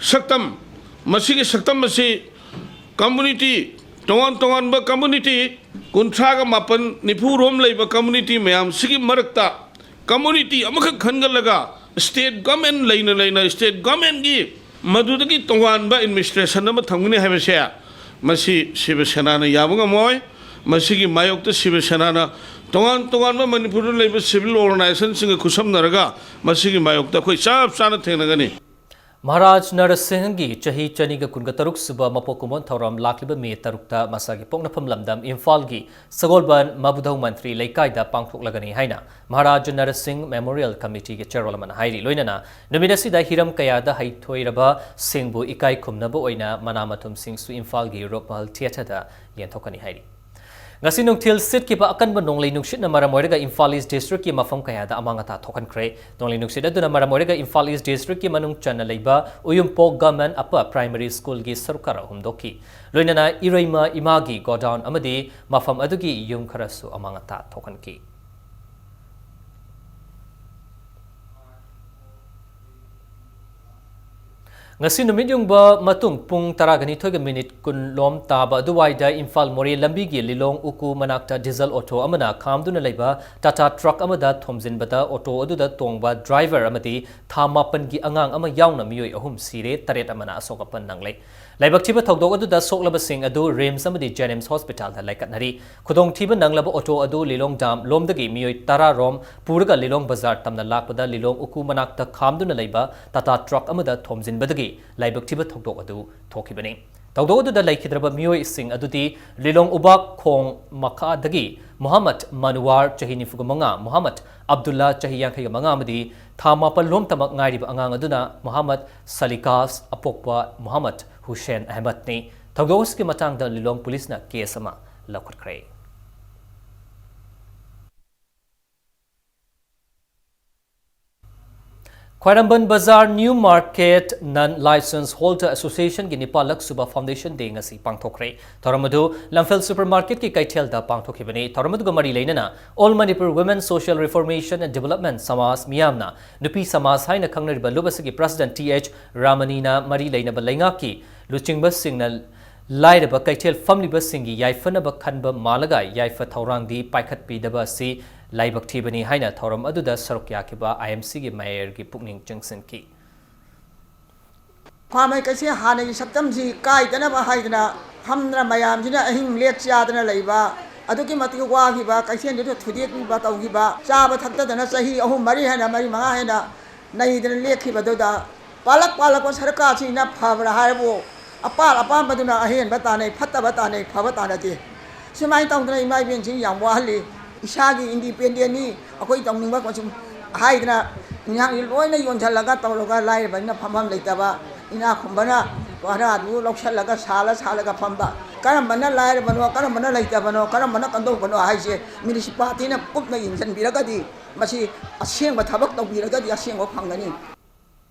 ꯁꯛꯇꯝ, ꯃꯁꯤꯒꯤ ꯁꯛꯇꯝ ꯑꯁꯤ community, ꯇꯣꯉꯥꯟ ꯇꯣꯉꯥꯟꯕ community ꯀꯨꯟꯊ꯭ꯔꯥꯒ ꯃꯥꯄꯟ, ꯅꯤꯐꯨ ꯔꯣꯝ ꯂꯩꯕ community ꯃꯌꯥꯝꯁꯤꯒꯤ ꯃꯔꯛꯇ community ꯑꯃꯈꯛ ꯈꯟꯒꯠꯂꯒ state government ꯂꯩꯅ ꯂꯩꯅ state government ꯀꯤ ꯃꯗꯨꯗꯒꯤ ꯇꯣꯉꯥꯟꯕ administration ꯑꯃ ꯊꯝꯒꯅꯤ ꯍꯥꯏꯕꯁꯦ ꯃꯁꯤ ꯁꯤꯕ ꯁꯦꯅꯥꯅ ꯌꯥꯕ ꯉꯝꯃꯣꯏ꯫ ꯃꯁꯤꯒꯤ ꯃꯥꯌꯣꯛꯇ ꯁꯤꯕ ꯁꯦꯅꯥꯅ ꯇꯣꯉꯥꯟ ꯇꯣꯉꯥꯟꯕ ꯃꯅꯤꯄꯨꯔꯗ ꯂꯩꯕ civil organization ꯁꯤꯡꯒ ꯈꯨꯠꯁꯝꯅꯔꯒ ꯃꯁꯤꯒꯤ ꯃꯥꯌꯣꯛꯇ ꯑꯩꯈꯣꯏ ꯆꯞ ꯆꯥꯅ ꯊꯦꯡꯅꯒꯅꯤ꯫ ꯃꯍꯥꯔꯥꯖ ꯅꯔꯁꯤꯡꯍꯒꯤ ꯆꯍꯤ ꯆꯅꯤꯒ ꯀꯨꯟꯒ ꯇꯔꯨꯛ ꯁꯨꯕ ꯃꯄꯣꯛ ꯀꯨꯝꯑꯣꯟ ꯊꯧꯔꯝ ꯂꯥꯛꯂꯤꯕ ꯃꯦ ꯇꯔꯨꯛꯇ ꯃꯁꯥꯒꯤ ꯄꯣꯛꯅꯐꯝ ꯂꯝꯗꯝ ꯏꯝꯐꯥꯜꯒꯤ ꯁꯒꯣꯜꯕꯟ ꯃꯕꯨꯙꯧ ꯃꯟꯇ꯭ꯔꯤ ꯂꯩꯀꯥꯏꯗ ꯄꯥꯡꯊꯣꯛꯂꯒꯅꯤ ꯍꯥꯏꯅ ꯃꯍꯥꯔꯥꯖ ꯅꯔꯁꯤꯡ Memorial Committee ꯒꯤ chairman ꯑꯃꯅ ꯍꯥꯏꯔꯤ꯫ ꯂꯣꯏꯅꯅ ꯅꯨꯃꯤꯠ ꯑꯁꯤꯗ ꯍꯤꯔꯝ ꯀꯌꯥꯗ ꯍꯩꯊꯣꯏꯔꯕꯁꯤꯡꯕꯨ ꯏꯀꯥꯏ ꯈꯨꯝꯅꯕ ꯑꯣꯏꯅ ꯃꯅꯥ ꯃꯊꯨꯝꯁꯤꯡꯁꯨ ꯏꯝꯐꯥꯜꯒꯤ ꯔꯨꯞꯃꯍꯜ theatre ꯗ ꯌꯦꯟꯊꯣꯛꯀꯅꯤ ꯍꯥꯏꯔꯤ꯫ ꯉꯁꯤ ꯅꯨꯡꯊꯤꯜ ꯁꯤꯠꯈꯤꯕ ꯑꯀꯟꯕ ꯅꯣꯡꯂꯩ ꯅꯨꯡꯁꯤꯠꯅ ꯃꯔꯝ ꯑꯣꯏꯔꯒ ꯏꯝꯐꯥꯜ ꯏꯁ district ꯀꯤ ꯃꯐꯝ ꯀꯌꯥꯗ ꯑꯃꯥꯡ ꯑꯇꯥ ꯊꯣꯛꯍꯟꯈ꯭ꯔꯦ꯫ ꯅꯣꯡꯂꯩ ꯅꯨꯡꯁꯤꯠ ꯑꯗꯨꯅ ꯃꯔꯝ ꯑꯣꯏꯔꯒ ꯏꯝꯐꯥꯜ ꯏꯁ district ꯀꯤ ꯃꯅꯨꯡ ꯆꯟꯅ ꯂꯩꯕ ꯎꯌꯨꯝꯄꯣꯛ Government Upper Primary School ꯒꯤ ꯁꯔꯨꯛ ꯈꯔ ꯍꯨꯝꯗꯣꯛꯈꯤ꯫ ꯂꯣꯏꯅꯅ ꯏꯔꯩꯃ ꯏꯃꯥꯒꯤ godown ꯑꯃꯗꯤ ꯃꯐꯝ ꯑꯗꯨꯒꯤ ꯌꯨꯝ ꯈꯔꯁꯨ ꯑꯃꯥꯡ ꯑꯇꯥ ꯊꯣꯛꯍꯟꯈꯤ꯫ ꯉꯁꯤ ꯅꯨꯃꯤꯠ ꯌꯨꯡꯕ ꯃꯇꯨꯡ ꯄꯨꯡ ꯇꯔꯥꯒ ꯅꯤꯊꯣꯏꯒ ꯃꯤꯅꯤꯠ ꯀꯨꯟ ꯂꯣꯝ ꯇꯥꯕ ꯑꯗꯨꯋꯥꯏꯗ ꯏꯝꯐꯥꯜ ꯃꯣꯔꯦ ꯂꯝꯕꯤꯒꯤ ꯂꯤꯂꯣꯡ ꯎꯀꯨ ꯃꯅꯥꯛꯇ ꯗꯤꯖꯜ ꯑꯣꯇꯣ ꯑꯃꯅ ꯈꯥꯝꯗꯨꯅ ꯂꯩꯕ ꯇꯥꯇꯥ ꯇ꯭ꯔꯛ ꯑꯃꯗ ꯊꯣꯝꯖꯤꯟꯕꯗ ꯑꯣꯇꯣ ꯑꯗꯨꯗ ꯇꯣꯡꯕ ꯗ꯭ꯔꯥꯏꯚꯔ ꯑꯃꯗꯤ ꯊꯥ ꯃꯥꯄꯟꯒꯤ ꯑꯉꯥꯡ ꯑꯃ ꯌꯥꯎꯅ ꯃꯤꯑꯣꯏ ꯑꯍꯨꯝ ꯁꯤꯔꯦ, ꯇꯔꯦꯠ ꯑꯃꯅ ꯑꯁꯣꯛ ꯑꯄꯟ ꯅꯪꯂꯦ꯫ ꯂꯥꯏꯕꯛ ꯊꯤꯕ ꯊꯧꯗꯣꯛ ꯑꯗꯨꯗ ꯁꯣꯛꯂꯕꯁꯤꯡ ꯑꯗꯨ ꯔꯤꯝꯁ ꯑꯃꯗꯤ ꯖꯦꯅꯤꯝꯁ ꯍꯣꯁꯄꯤꯇꯥꯜꯗ ꯂꯥꯏꯀꯠꯅꯔꯤ꯫ ꯈꯨꯗꯣꯡꯊꯤꯕ ꯅꯪꯂꯕ ꯑꯣꯇꯣ ꯑꯗꯨ ꯂꯤꯂꯣꯡ ꯗꯥꯝ ꯂꯣꯝꯗꯒꯤ ꯃꯤꯑꯣꯏ ꯇꯔꯥ ꯔꯣꯝ ꯄꯨꯔꯒ ꯂꯤꯂꯣꯡ ꯕꯖꯥꯔ ꯇꯝꯅ ꯂꯥꯛꯄꯗ ꯂꯤꯂꯣꯡ ꯎꯀꯨ ꯃꯅꯥꯛꯇ ꯈꯥꯝꯗꯨꯅ ꯂꯩꯕ ꯇꯥꯇꯥ ꯇ꯭ꯔꯛ ꯑꯃꯗ ꯊꯣꯝꯖꯤꯟꯕꯗꯒꯤ ꯂꯥꯏꯕꯛ ꯊꯤꯕ ꯊꯧꯗꯣꯛ ꯑꯗꯨ ꯊꯣꯛꯈꯤꯕꯅꯤ꯫ ꯊꯧꯗꯣꯛ ꯑꯗꯨꯗ ꯂꯩꯈꯤꯗ꯭ꯔꯕ ꯃꯤꯑꯣꯏꯁꯤꯡ ꯑꯗꯨꯗꯤ ꯂꯤꯂꯣꯡ ꯎꯕꯥꯛ ꯈꯣꯡ ꯃꯈꯥꯗꯒꯤ ꯃꯨꯍꯝꯃꯗ ꯃꯅꯨꯋꯥꯔ, ꯆꯍꯤ ꯅꯤꯐꯨꯒ ꯃꯉꯥ, ꯃꯨꯍꯝꯃꯗ ꯑꯕꯗꯨꯜꯂꯥ, ꯆꯍꯤ ꯌꯥꯡꯈꯩꯒ ꯃꯉꯥ, ꯑꯃꯗꯤ ꯊꯥ ꯃꯥꯄꯜ ꯂꯣꯝꯇꯃꯛ ꯉꯥꯏꯔꯤꯕ ꯑꯉꯥꯡ ꯑꯗꯨꯅ ꯃꯨꯍꯝꯃꯗ ꯁꯂꯤꯀꯥꯁ, ꯑꯄꯣꯛꯄ ꯃꯨꯍꯝꯃꯗ ꯍꯨꯁꯦꯟ ꯑꯍꯃꯗꯅꯤ꯫ ꯊꯧꯗꯣꯛ ꯑꯁꯤꯒꯤ ꯃꯇꯥꯡꯗ ꯂꯤꯂꯣꯡ ꯄꯨꯂꯤꯁꯅ ꯀꯦꯁ ꯑꯃ ꯂꯧꯈꯠꯈ꯭ꯔꯦ꯫ ꯈ꯭ꯋꯥꯏꯔꯝꯕꯟ ꯕꯖꯥꯔ New Market Non Licensed Holder Associationꯒꯤ ꯅꯤꯄꯥꯜꯂꯛ ꯁꯨꯕ Foundation Day ꯉꯁꯤ ꯄꯥꯡꯊꯣꯛꯈ꯭ꯔꯦ꯫ ꯊꯧꯔꯝ ꯑꯗꯨ ꯂꯝꯐꯦꯜ ꯁꯨꯄꯔ ꯃꯥꯔꯀꯦꯠꯀꯤ ꯀꯩꯊꯦꯜꯗ ꯄꯥꯡꯊꯣꯛꯈꯤꯕꯅꯤ꯫ ꯊꯧꯔꯝ ꯑꯗꯨꯒ ꯃꯔꯤ ꯂꯩꯅꯅ All Manipur Women Social Reformation and Development ꯁꯃꯥꯖ ꯃꯤꯌꯥꯝꯅ ꯅꯨꯄꯤ ꯁꯃꯥꯖ ꯍꯥꯏꯅ ꯈꯪꯅꯔꯤꯕ ꯂꯨꯞ ꯑꯁꯤꯒꯤ President ꯇꯤ ꯑꯩꯆ ꯔꯥꯃꯅꯤꯅ ꯃꯔꯤ ꯂꯩꯅꯕ ꯂꯩꯉꯥꯛꯀꯤ ꯂꯨꯆꯤꯡꯕꯁꯤꯡꯅ ꯂꯥꯏꯔꯕ ꯀꯩꯊꯦꯜ ꯐꯝꯂꯤꯕꯁꯤꯡꯒꯤ ꯌꯥꯏꯐꯅꯕ ꯈꯟꯕ ꯃꯥꯜꯂꯒ ꯌꯥꯏꯐ ꯊꯧꯔꯥꯡꯗꯤ ꯄꯥꯏꯈꯠꯄꯤꯗꯕ ꯑꯁꯤ ꯂꯥꯏꯕꯛ ꯊꯤꯕꯅꯤ ꯍꯥꯏꯅ ꯊꯧꯔꯝ ꯑꯗꯨꯗ ꯁꯔꯨꯛ ꯌꯥꯈꯤꯕ ꯑꯥꯏ ꯑꯦꯝ ꯁꯤꯒꯤ ꯃꯦꯌꯔꯒꯤ ꯄꯨꯛꯅꯤꯡ ꯆꯤꯡꯁꯤꯟꯈꯤ꯫ ꯈ꯭ꯋꯥꯃꯩ ꯀꯩꯊꯦꯜ ꯍꯥꯟꯅꯒꯤ ꯁꯛꯇꯝꯁꯤ ꯀꯥꯏꯗꯅꯕ ꯍꯥꯏꯗꯅ ꯐꯝꯗꯅ ꯃꯌꯥꯝꯁꯤꯅ ꯑꯍꯤꯡ ꯂꯦꯛ ꯆꯥꯗꯅ ꯂꯩꯕ, ꯑꯗꯨꯛꯀꯤ ꯃꯇꯤꯛ ꯋꯥꯈꯤꯕ, ꯀꯩꯊꯦꯜꯗꯨꯗ ꯊꯨꯗꯦꯛꯄꯤꯕ ꯇꯧꯈꯤꯕ, ꯆꯥꯕ ꯊꯛꯇꯗꯅ ꯆꯍꯤ ꯑꯍꯨꯝ ꯃꯔꯤ ꯍꯦꯟꯅ, ꯃꯔꯤ ꯃꯉꯥ ꯍꯦꯟꯅ ꯅꯩꯗꯅ ꯂꯦꯛꯈꯤꯕꯗꯨꯗ ꯄꯥꯜꯂꯛ ꯄꯥꯜꯂꯛꯄ ꯁꯔꯀꯥꯔꯁꯤꯅ ꯐꯕ꯭ꯔꯥ ꯍꯥꯏꯕꯨ ꯑꯄꯥꯜ ꯑꯄꯥꯝꯕꯗꯨꯅ ꯑꯍꯦꯟꯕ ꯇꯥꯟꯅꯩ, ꯐꯠꯇꯕ ꯇꯥꯟꯅꯩ, ꯐꯕ ꯇꯥꯟꯅꯗꯦ꯫ ꯁꯨꯃꯥꯏꯅ ꯇꯧꯗꯅ ꯏꯃꯥ ꯏꯕꯦꯟꯁꯤꯡ ꯌꯥꯝ ꯋꯥꯍꯜꯂꯤ꯫ ꯏꯁꯥꯒꯤ independentꯅꯤ, ꯑꯩꯈꯣꯏ ꯇꯧꯅꯤꯡꯕ ꯁꯨꯝ ꯍꯥꯏꯗꯅ ꯏꯟꯁꯥꯡꯁꯤ ꯂꯣꯏꯅ ꯌꯣꯟꯁꯤꯜꯂꯒ ꯇꯧꯔꯒ ꯂꯥꯏꯔꯕꯅꯤꯅ ꯐꯝꯐꯝ ꯂꯩꯇꯕ, ꯏꯅꯥꯛ ꯈꯨꯟꯕꯅ ꯚꯔꯥꯗꯨ ꯂꯧꯁꯤꯜꯂꯒ ꯁꯥꯜꯂ ꯁꯥꯜꯂꯒ ꯐꯝꯕ꯫ ꯀꯔꯝꯕꯅ ꯂꯥꯏꯔꯕꯅꯣ, ꯀꯔꯝꯕꯅ ꯂꯩꯇꯕꯅꯣ, ꯀꯔꯝꯕꯅ ꯀꯝꯗꯧꯕꯅꯣ ꯍꯥꯏꯁꯦ municipalityꯅ ꯀꯨꯞꯅ ꯌꯦꯡꯁꯤꯟꯕꯤꯔꯒꯗꯤ ꯃꯁꯤ ꯑꯁꯦꯡꯕ ꯊꯕꯛ ꯇꯧꯕꯤꯔꯒꯗꯤ ꯑꯁꯦꯡꯕ ꯐꯪꯒꯅꯤ꯫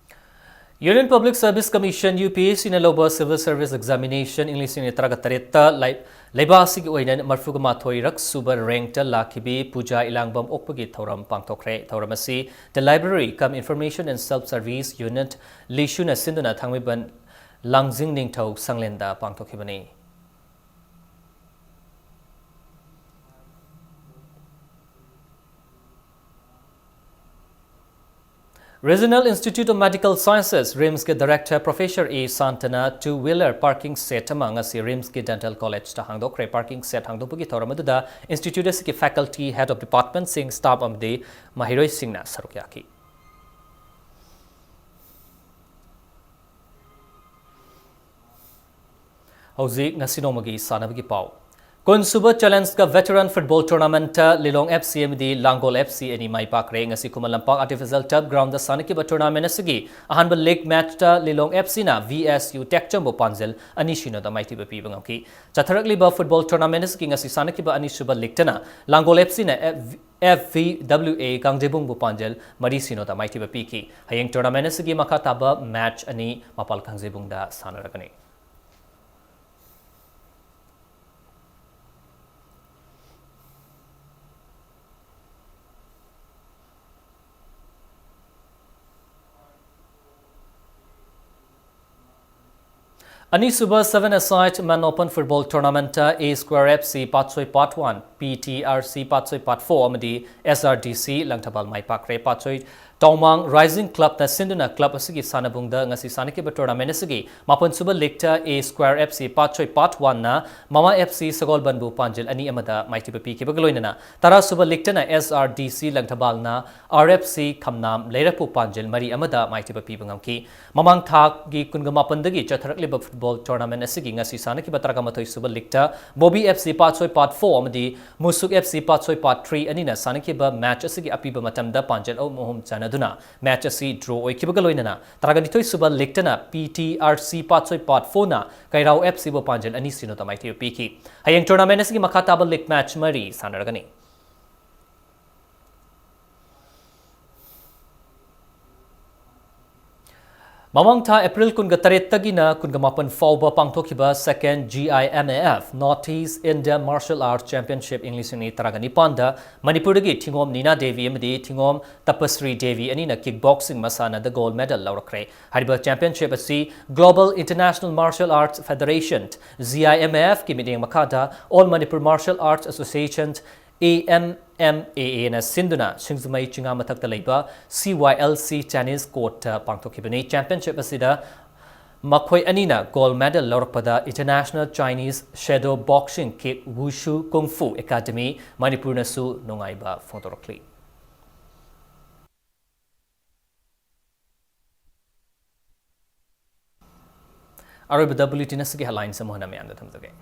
Union Public Service Commission, U P S C ꯅ ꯂꯧꯕ Civil Service Examination ꯏꯪ ꯂꯤꯁꯤꯡ ꯑꯅꯤ ꯇꯔꯥꯒ ꯇꯔꯦꯠꯇ ꯂꯩ-, ꯂꯩꯕꯥꯛ ꯑꯁꯤꯒꯤ ꯑꯣꯏꯅ ꯃꯔꯤꯐꯨꯒ ꯃꯥꯊꯣꯏꯔꯛ ꯁꯨꯕ ꯔꯦꯡꯛꯇ ꯂꯥꯛꯈꯤꯕꯤ ꯄꯨꯖꯥ ꯏꯂꯥꯡꯕꯝ ꯑꯣꯛꯄꯒꯤ ꯊꯧꯔꯝ ꯄꯥꯡꯊꯣꯛꯈ꯭ꯔꯦ꯫ ꯊꯧꯔꯝ ꯑꯁꯤ The Library cum Information and Self Service Unit, ꯂꯤꯁꯨꯅ ꯁꯤꯟꯗꯨꯅ ꯊꯥꯡꯃꯩꯕꯟ ꯂꯥꯡꯖꯤꯡ ꯅꯤꯡꯊꯧ ꯁꯪꯂꯦꯟꯗ ꯄꯥꯡꯊꯣꯛꯈꯤꯕꯅꯤ꯫ Regional Institute of Medical Sciences, RIMS ꯀꯤ Director Professor A ꯁꯥꯟꯇꯅ two wheeler parking shed ꯑꯃ ꯉꯁꯤ RIMS ꯀꯤ Dental College ꯇ ꯍꯥꯡꯗꯣꯛꯈ꯭ꯔꯦ꯫ Parking shed ꯍꯥꯡꯗꯣꯛꯄꯒꯤ ꯊꯧꯔꯝ ꯑꯗꯨꯗ institute ꯑꯁꯤꯒꯤ faculty, head of department ꯁꯤꯡ, staff ꯑꯃꯗꯤ ꯃꯍꯩꯔꯣꯏꯁꯤꯡꯅ ꯁꯔꯨꯛ ꯌꯥꯈꯤ꯫ ꯍꯧꯖꯤꯛ ꯉꯁꯤ ꯅꯣꯡꯃꯒꯤ ꯁꯥꯟꯅꯕꯒꯤ ꯄꯥꯎ꯫ ꯀꯨꯟꯁꯨꯕ Challenge Cup Veteran Football Tournament ꯇ ꯂꯤꯂꯣꯡ F C ꯑꯃꯗꯤ ꯂꯥꯡꯒꯣꯜ F C ꯑꯅꯤ ꯃꯥꯏ ꯄꯥꯛꯈ꯭ꯔꯦ꯫ ꯉꯁꯤ Khuman Lampak Artificial Turf Ground ꯗ ꯁꯥꯟꯅꯈꯤꯕ tournament ꯑꯁꯤꯒꯤ ꯑꯍꯥꯟꯕ league match ꯇ ꯂꯤꯂꯣꯡ F C ꯅ V S U ꯇꯦꯛꯆꯝꯕꯨ ꯄꯥꯟꯖꯜ ꯑꯅꯤ ꯁꯤꯅꯣꯗ ꯃꯥꯏꯊꯤꯕ ꯄꯤꯕ ꯉꯝꯈꯤ꯫ ꯆꯠꯊꯔꯛꯂꯤꯕ football tournament ꯑꯁꯤꯒꯤ ꯉꯁꯤ ꯁꯥꯟꯅꯈꯤꯕ ꯑꯅꯤꯁꯨꯕ league ꯇꯅ ꯂꯥꯡꯒꯣꯜ F C ꯅ F-, F V W A ꯀꯥꯡꯖꯩꯕꯨꯡꯕꯨ ꯄꯥꯟꯖꯜ ꯃꯔꯤ ꯁꯤꯅꯣꯗ ꯃꯥꯏꯊꯤꯕ ꯄꯤꯈꯤ꯫ ꯍꯌꯦꯡ tournament ꯑꯁꯤꯒꯤ ꯃꯈꯥ ꯇꯥꯕ match ꯑꯅꯤ ꯃꯄꯥꯜ ꯀꯥꯡꯖꯩꯕꯨꯡꯗ ꯁꯥꯟꯅꯔꯒꯅꯤ꯫ ꯑꯅꯤꯁꯨꯕ Seven-a-side Men Open Football Tournament ꯇ A Square F C Patsoi Part One, P T R C Patsoi Part Four ꯑꯃꯗꯤ S R D C Langthabal ꯃꯥꯏ ꯄꯥꯛꯈ꯭ꯔꯦ꯫ ꯄꯥꯠꯁꯣꯏ ꯇꯥꯎꯃꯥꯡ Rising Club ꯅ ꯁꯤꯟꯗꯨꯅ club ꯑꯁꯤꯒꯤ ꯁꯥꯟꯅꯕꯨꯡꯗ ꯉꯁꯤ ꯁꯥꯟꯅꯈꯤꯕ tournament ꯑꯁꯤꯒꯤ ꯃꯥꯄꯟꯁꯨꯕ league ꯇ A Square F C Patsoi Part One ꯅ ꯃꯃꯥ F C ꯁꯒꯣꯜꯕꯟꯕꯨ ꯄꯥꯟꯖꯤꯜ ꯑꯅꯤ ꯑꯃꯗ ꯃꯥꯏꯊꯤꯕ ꯄꯤꯈꯤꯕꯒ ꯂꯣꯏꯅꯅ ꯇꯔꯥꯁꯨꯕ league ꯇꯅ S R D C ꯂꯪꯊꯕꯥꯜꯅ R F C ꯈꯝꯅꯥꯝ ꯂꯩꯔꯛꯄꯨ ꯄꯥꯟꯖꯤꯜ ꯃꯔꯤ ꯑꯃꯗ ꯃꯥꯏꯊꯤꯕ ꯄꯤꯕ ꯉꯝꯈꯤ꯫ ꯃꯃꯥꯡ ꯊꯥꯒꯤ ꯀꯨꯟꯒ ꯃꯥꯄꯟꯗꯒꯤ ꯆꯠꯊꯔꯛꯂꯤꯕ football tournament ꯑꯁꯤꯒꯤ ꯉꯁꯤ ꯁꯥꯟꯅꯈꯤꯕ ꯇꯔꯥꯒ ꯃꯥꯊꯣꯏ ꯁꯨꯕ league ꯇ ꯕꯣꯕꯤ F C ꯄꯥꯠꯁꯣꯏ Part Four ꯑꯃꯗꯤ ꯃꯨꯁꯨꯛ F C ꯄꯥꯠꯁꯣꯏ Part Three ꯑꯅꯤꯅ ꯁꯥꯟꯅꯈꯤꯕ match ꯑꯁꯤꯒꯤ ꯑꯄꯤꯕ ꯃꯇꯝꯗ ꯄꯥꯟꯖꯜ ꯑꯍꯨꯝ ꯑꯍꯨꯝ ꯆꯥꯟꯅꯗꯨꯅ match ꯑꯁꯤ draw ꯑꯣꯏꯈꯤꯕꯒ ꯂꯣꯏꯅꯅ ꯇꯔꯥꯒ ꯅꯤꯊꯣꯏ ꯁꯨꯕ league ꯇꯅ P T R C ꯄꯥꯠꯁꯣꯏ Part Four ꯅ ꯀꯩꯔꯥꯎ F C ꯕꯨ ꯄꯥꯟꯖꯜ ꯑꯅꯤ ꯁꯤꯅꯣꯗ ꯃꯥꯏꯊꯤꯕ ꯄꯤꯈꯤ꯫ ꯍꯌꯦꯡ tournament ꯑꯁꯤꯒꯤ ꯃꯈꯥ ꯇꯥꯕ league match ꯃꯔꯤ ꯁꯥꯟꯅꯔꯒꯅꯤ꯫ ꯃꯃꯥꯡ ꯊꯥ April ꯀꯨꯟꯒ ꯇꯔꯦꯠꯇꯒꯤꯅ ꯀꯨꯟꯒ ꯃꯥꯄꯟ ꯐꯥꯎꯕ ꯄꯥꯡꯊꯣꯛꯈꯤꯕ Second G I M A F North East India Martial Arts Championship ꯏꯪ ꯂꯤꯁꯤꯡ ꯑꯅꯤ ꯇꯔꯥꯒ ꯅꯤꯄꯥꯟꯗ ꯃꯅꯤꯄꯨꯔꯗꯒꯤ ꯊꯤꯉꯣꯝ ꯅꯤꯅꯥ ꯗꯦꯕꯤ ꯑꯃꯗꯤ ꯊꯤꯉꯣꯝ ꯇꯄꯁ꯭ꯔꯤ ꯗꯦꯕꯤ ꯑꯅꯤꯅ kick boxing ꯃꯁꯥꯟꯅꯗ gold medal ꯂꯧꯔꯛꯈ꯭ꯔꯦ꯫ ꯍꯥꯏꯔꯤꯕ championship ꯑꯁꯤ Global International Martial Arts Federation, G I M A F ꯀꯤ ꯃꯤꯠꯌꯦꯡ ꯃꯈꯥꯗ All Manipur Martial Arts Association, A M M A A ꯅ ꯁꯤꯟꯗꯨꯅ ꯁꯤꯡꯖꯃꯩ ꯆꯤꯉꯥ ꯃꯊꯛꯇ ꯂꯩꯕ C Y L C tennis court ꯇ ꯄꯥꯡꯊꯣꯛꯈꯤꯕꯅꯤ꯫ Championship ꯑꯁꯤꯗ ꯃꯈꯣꯏ ꯑꯅꯤꯅ gold medal ꯂꯧꯔꯛꯄꯗ International Chinese Shadow Boxing Kick Wushu Kung Fu Academy ꯃꯅꯤꯄꯨꯔꯅꯁꯨ ꯅꯨꯡꯉꯥꯏꯕ ꯐꯣꯡꯗꯣꯔꯛꯂꯤ꯫ ꯑꯔꯣꯏꯕꯗ bulletin ꯑꯁꯤꯒꯤ headlines ꯑꯃꯨꯛ ꯍꯟꯅ ꯃꯌꯥꯝꯗ ꯊꯝꯖꯒꯦ꯫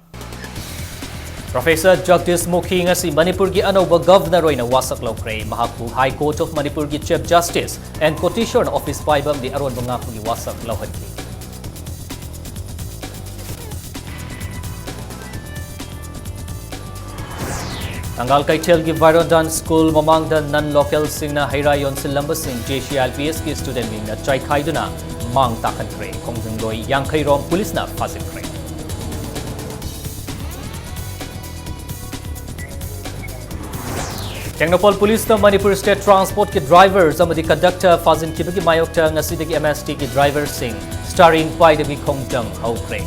Professor Jagdish Mukhi ꯉꯁꯤ ꯃꯅꯤꯄꯨꯔꯒꯤ ꯑꯅꯧꯕ governor ꯑꯣꯏꯅ ꯋꯥꯁꯛ ꯂꯧꯈ꯭ꯔꯦ꯫ ꯃꯍꯥꯛꯄꯨ High Court of ꯃꯅꯤꯄꯨꯔꯒꯤ Chief Justice N ꯀꯣꯇꯦꯁ꯭ꯋꯔꯅ office ꯄꯥꯏꯕ ꯑꯃꯗꯤ ꯑꯔꯣꯟꯕ ꯉꯥꯛꯄꯒꯤ ꯋꯥꯁꯛ ꯂꯧꯍꯟꯈꯤ꯫ ꯊꯪꯒꯥꯜ ꯀꯩꯊꯦꯜꯒꯤ ꯚꯥꯏꯔꯣꯟꯗꯥꯟ ꯁ꯭ꯀꯨꯜ ꯃꯃꯥꯡꯗ non local ꯁꯤꯡꯅ ꯍꯩ ꯔꯥ ꯌꯣꯟꯁꯤꯜꯂꯝꯕꯁꯤꯡ J C I L P S ꯀꯤ student ꯁꯤꯡꯅ ꯆꯥꯏꯈꯥꯏꯗꯨꯅ ꯃꯥꯡ ꯇꯥꯛꯍꯟꯈ꯭ꯔꯦ꯫ ꯈꯣꯡꯖꯪꯂꯣꯏ ꯌꯥꯡꯈꯩꯔꯣꯝ ꯄꯨꯂꯤꯁꯅ ꯐꯥꯖꯤꯟꯈ꯭ꯔꯦ꯫ ꯇꯦꯡꯅꯧꯄꯜ ꯄꯨꯂꯤꯁꯅ ꯃꯅꯤꯄꯨꯔ State Transport ꯀꯤ drivers ꯑꯃꯗꯤ conductor ꯐꯥꯖꯤꯟꯈꯤꯕꯒꯤ ꯃꯥꯌꯣꯛꯇ ꯉꯁꯤꯗꯒꯤ M S T ꯒꯤ driver ꯁꯤꯡ steering ꯄꯥꯏꯗꯕꯤ ꯈꯣꯡꯖꯪ ꯍꯧꯈ꯭ꯔꯦ꯫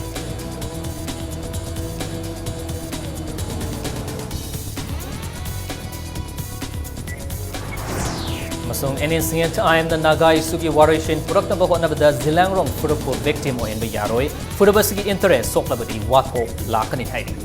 ꯑꯃꯁꯨꯡ N N C H I M ꯅ ꯅꯥꯒꯥ issue ꯒꯤ ꯋꯥꯔꯣꯏꯁꯤꯟ ꯄꯨꯔꯛꯅꯕ ꯍꯣꯠꯅꯕꯗ ꯖꯤꯂꯥꯡꯔꯣꯡ ꯐꯨꯔꯨꯞꯄꯨ victim ꯑꯣꯏꯍꯟꯕ ꯌꯥꯔꯣꯏ, ꯐꯨꯔꯨꯞ ꯑꯁꯤꯒꯤ interest ꯁꯣꯛꯂꯕꯗꯤ ꯋꯥꯊꯣꯛ ꯂꯥꯛꯀꯅꯤ ꯍꯥꯏꯔꯤ꯫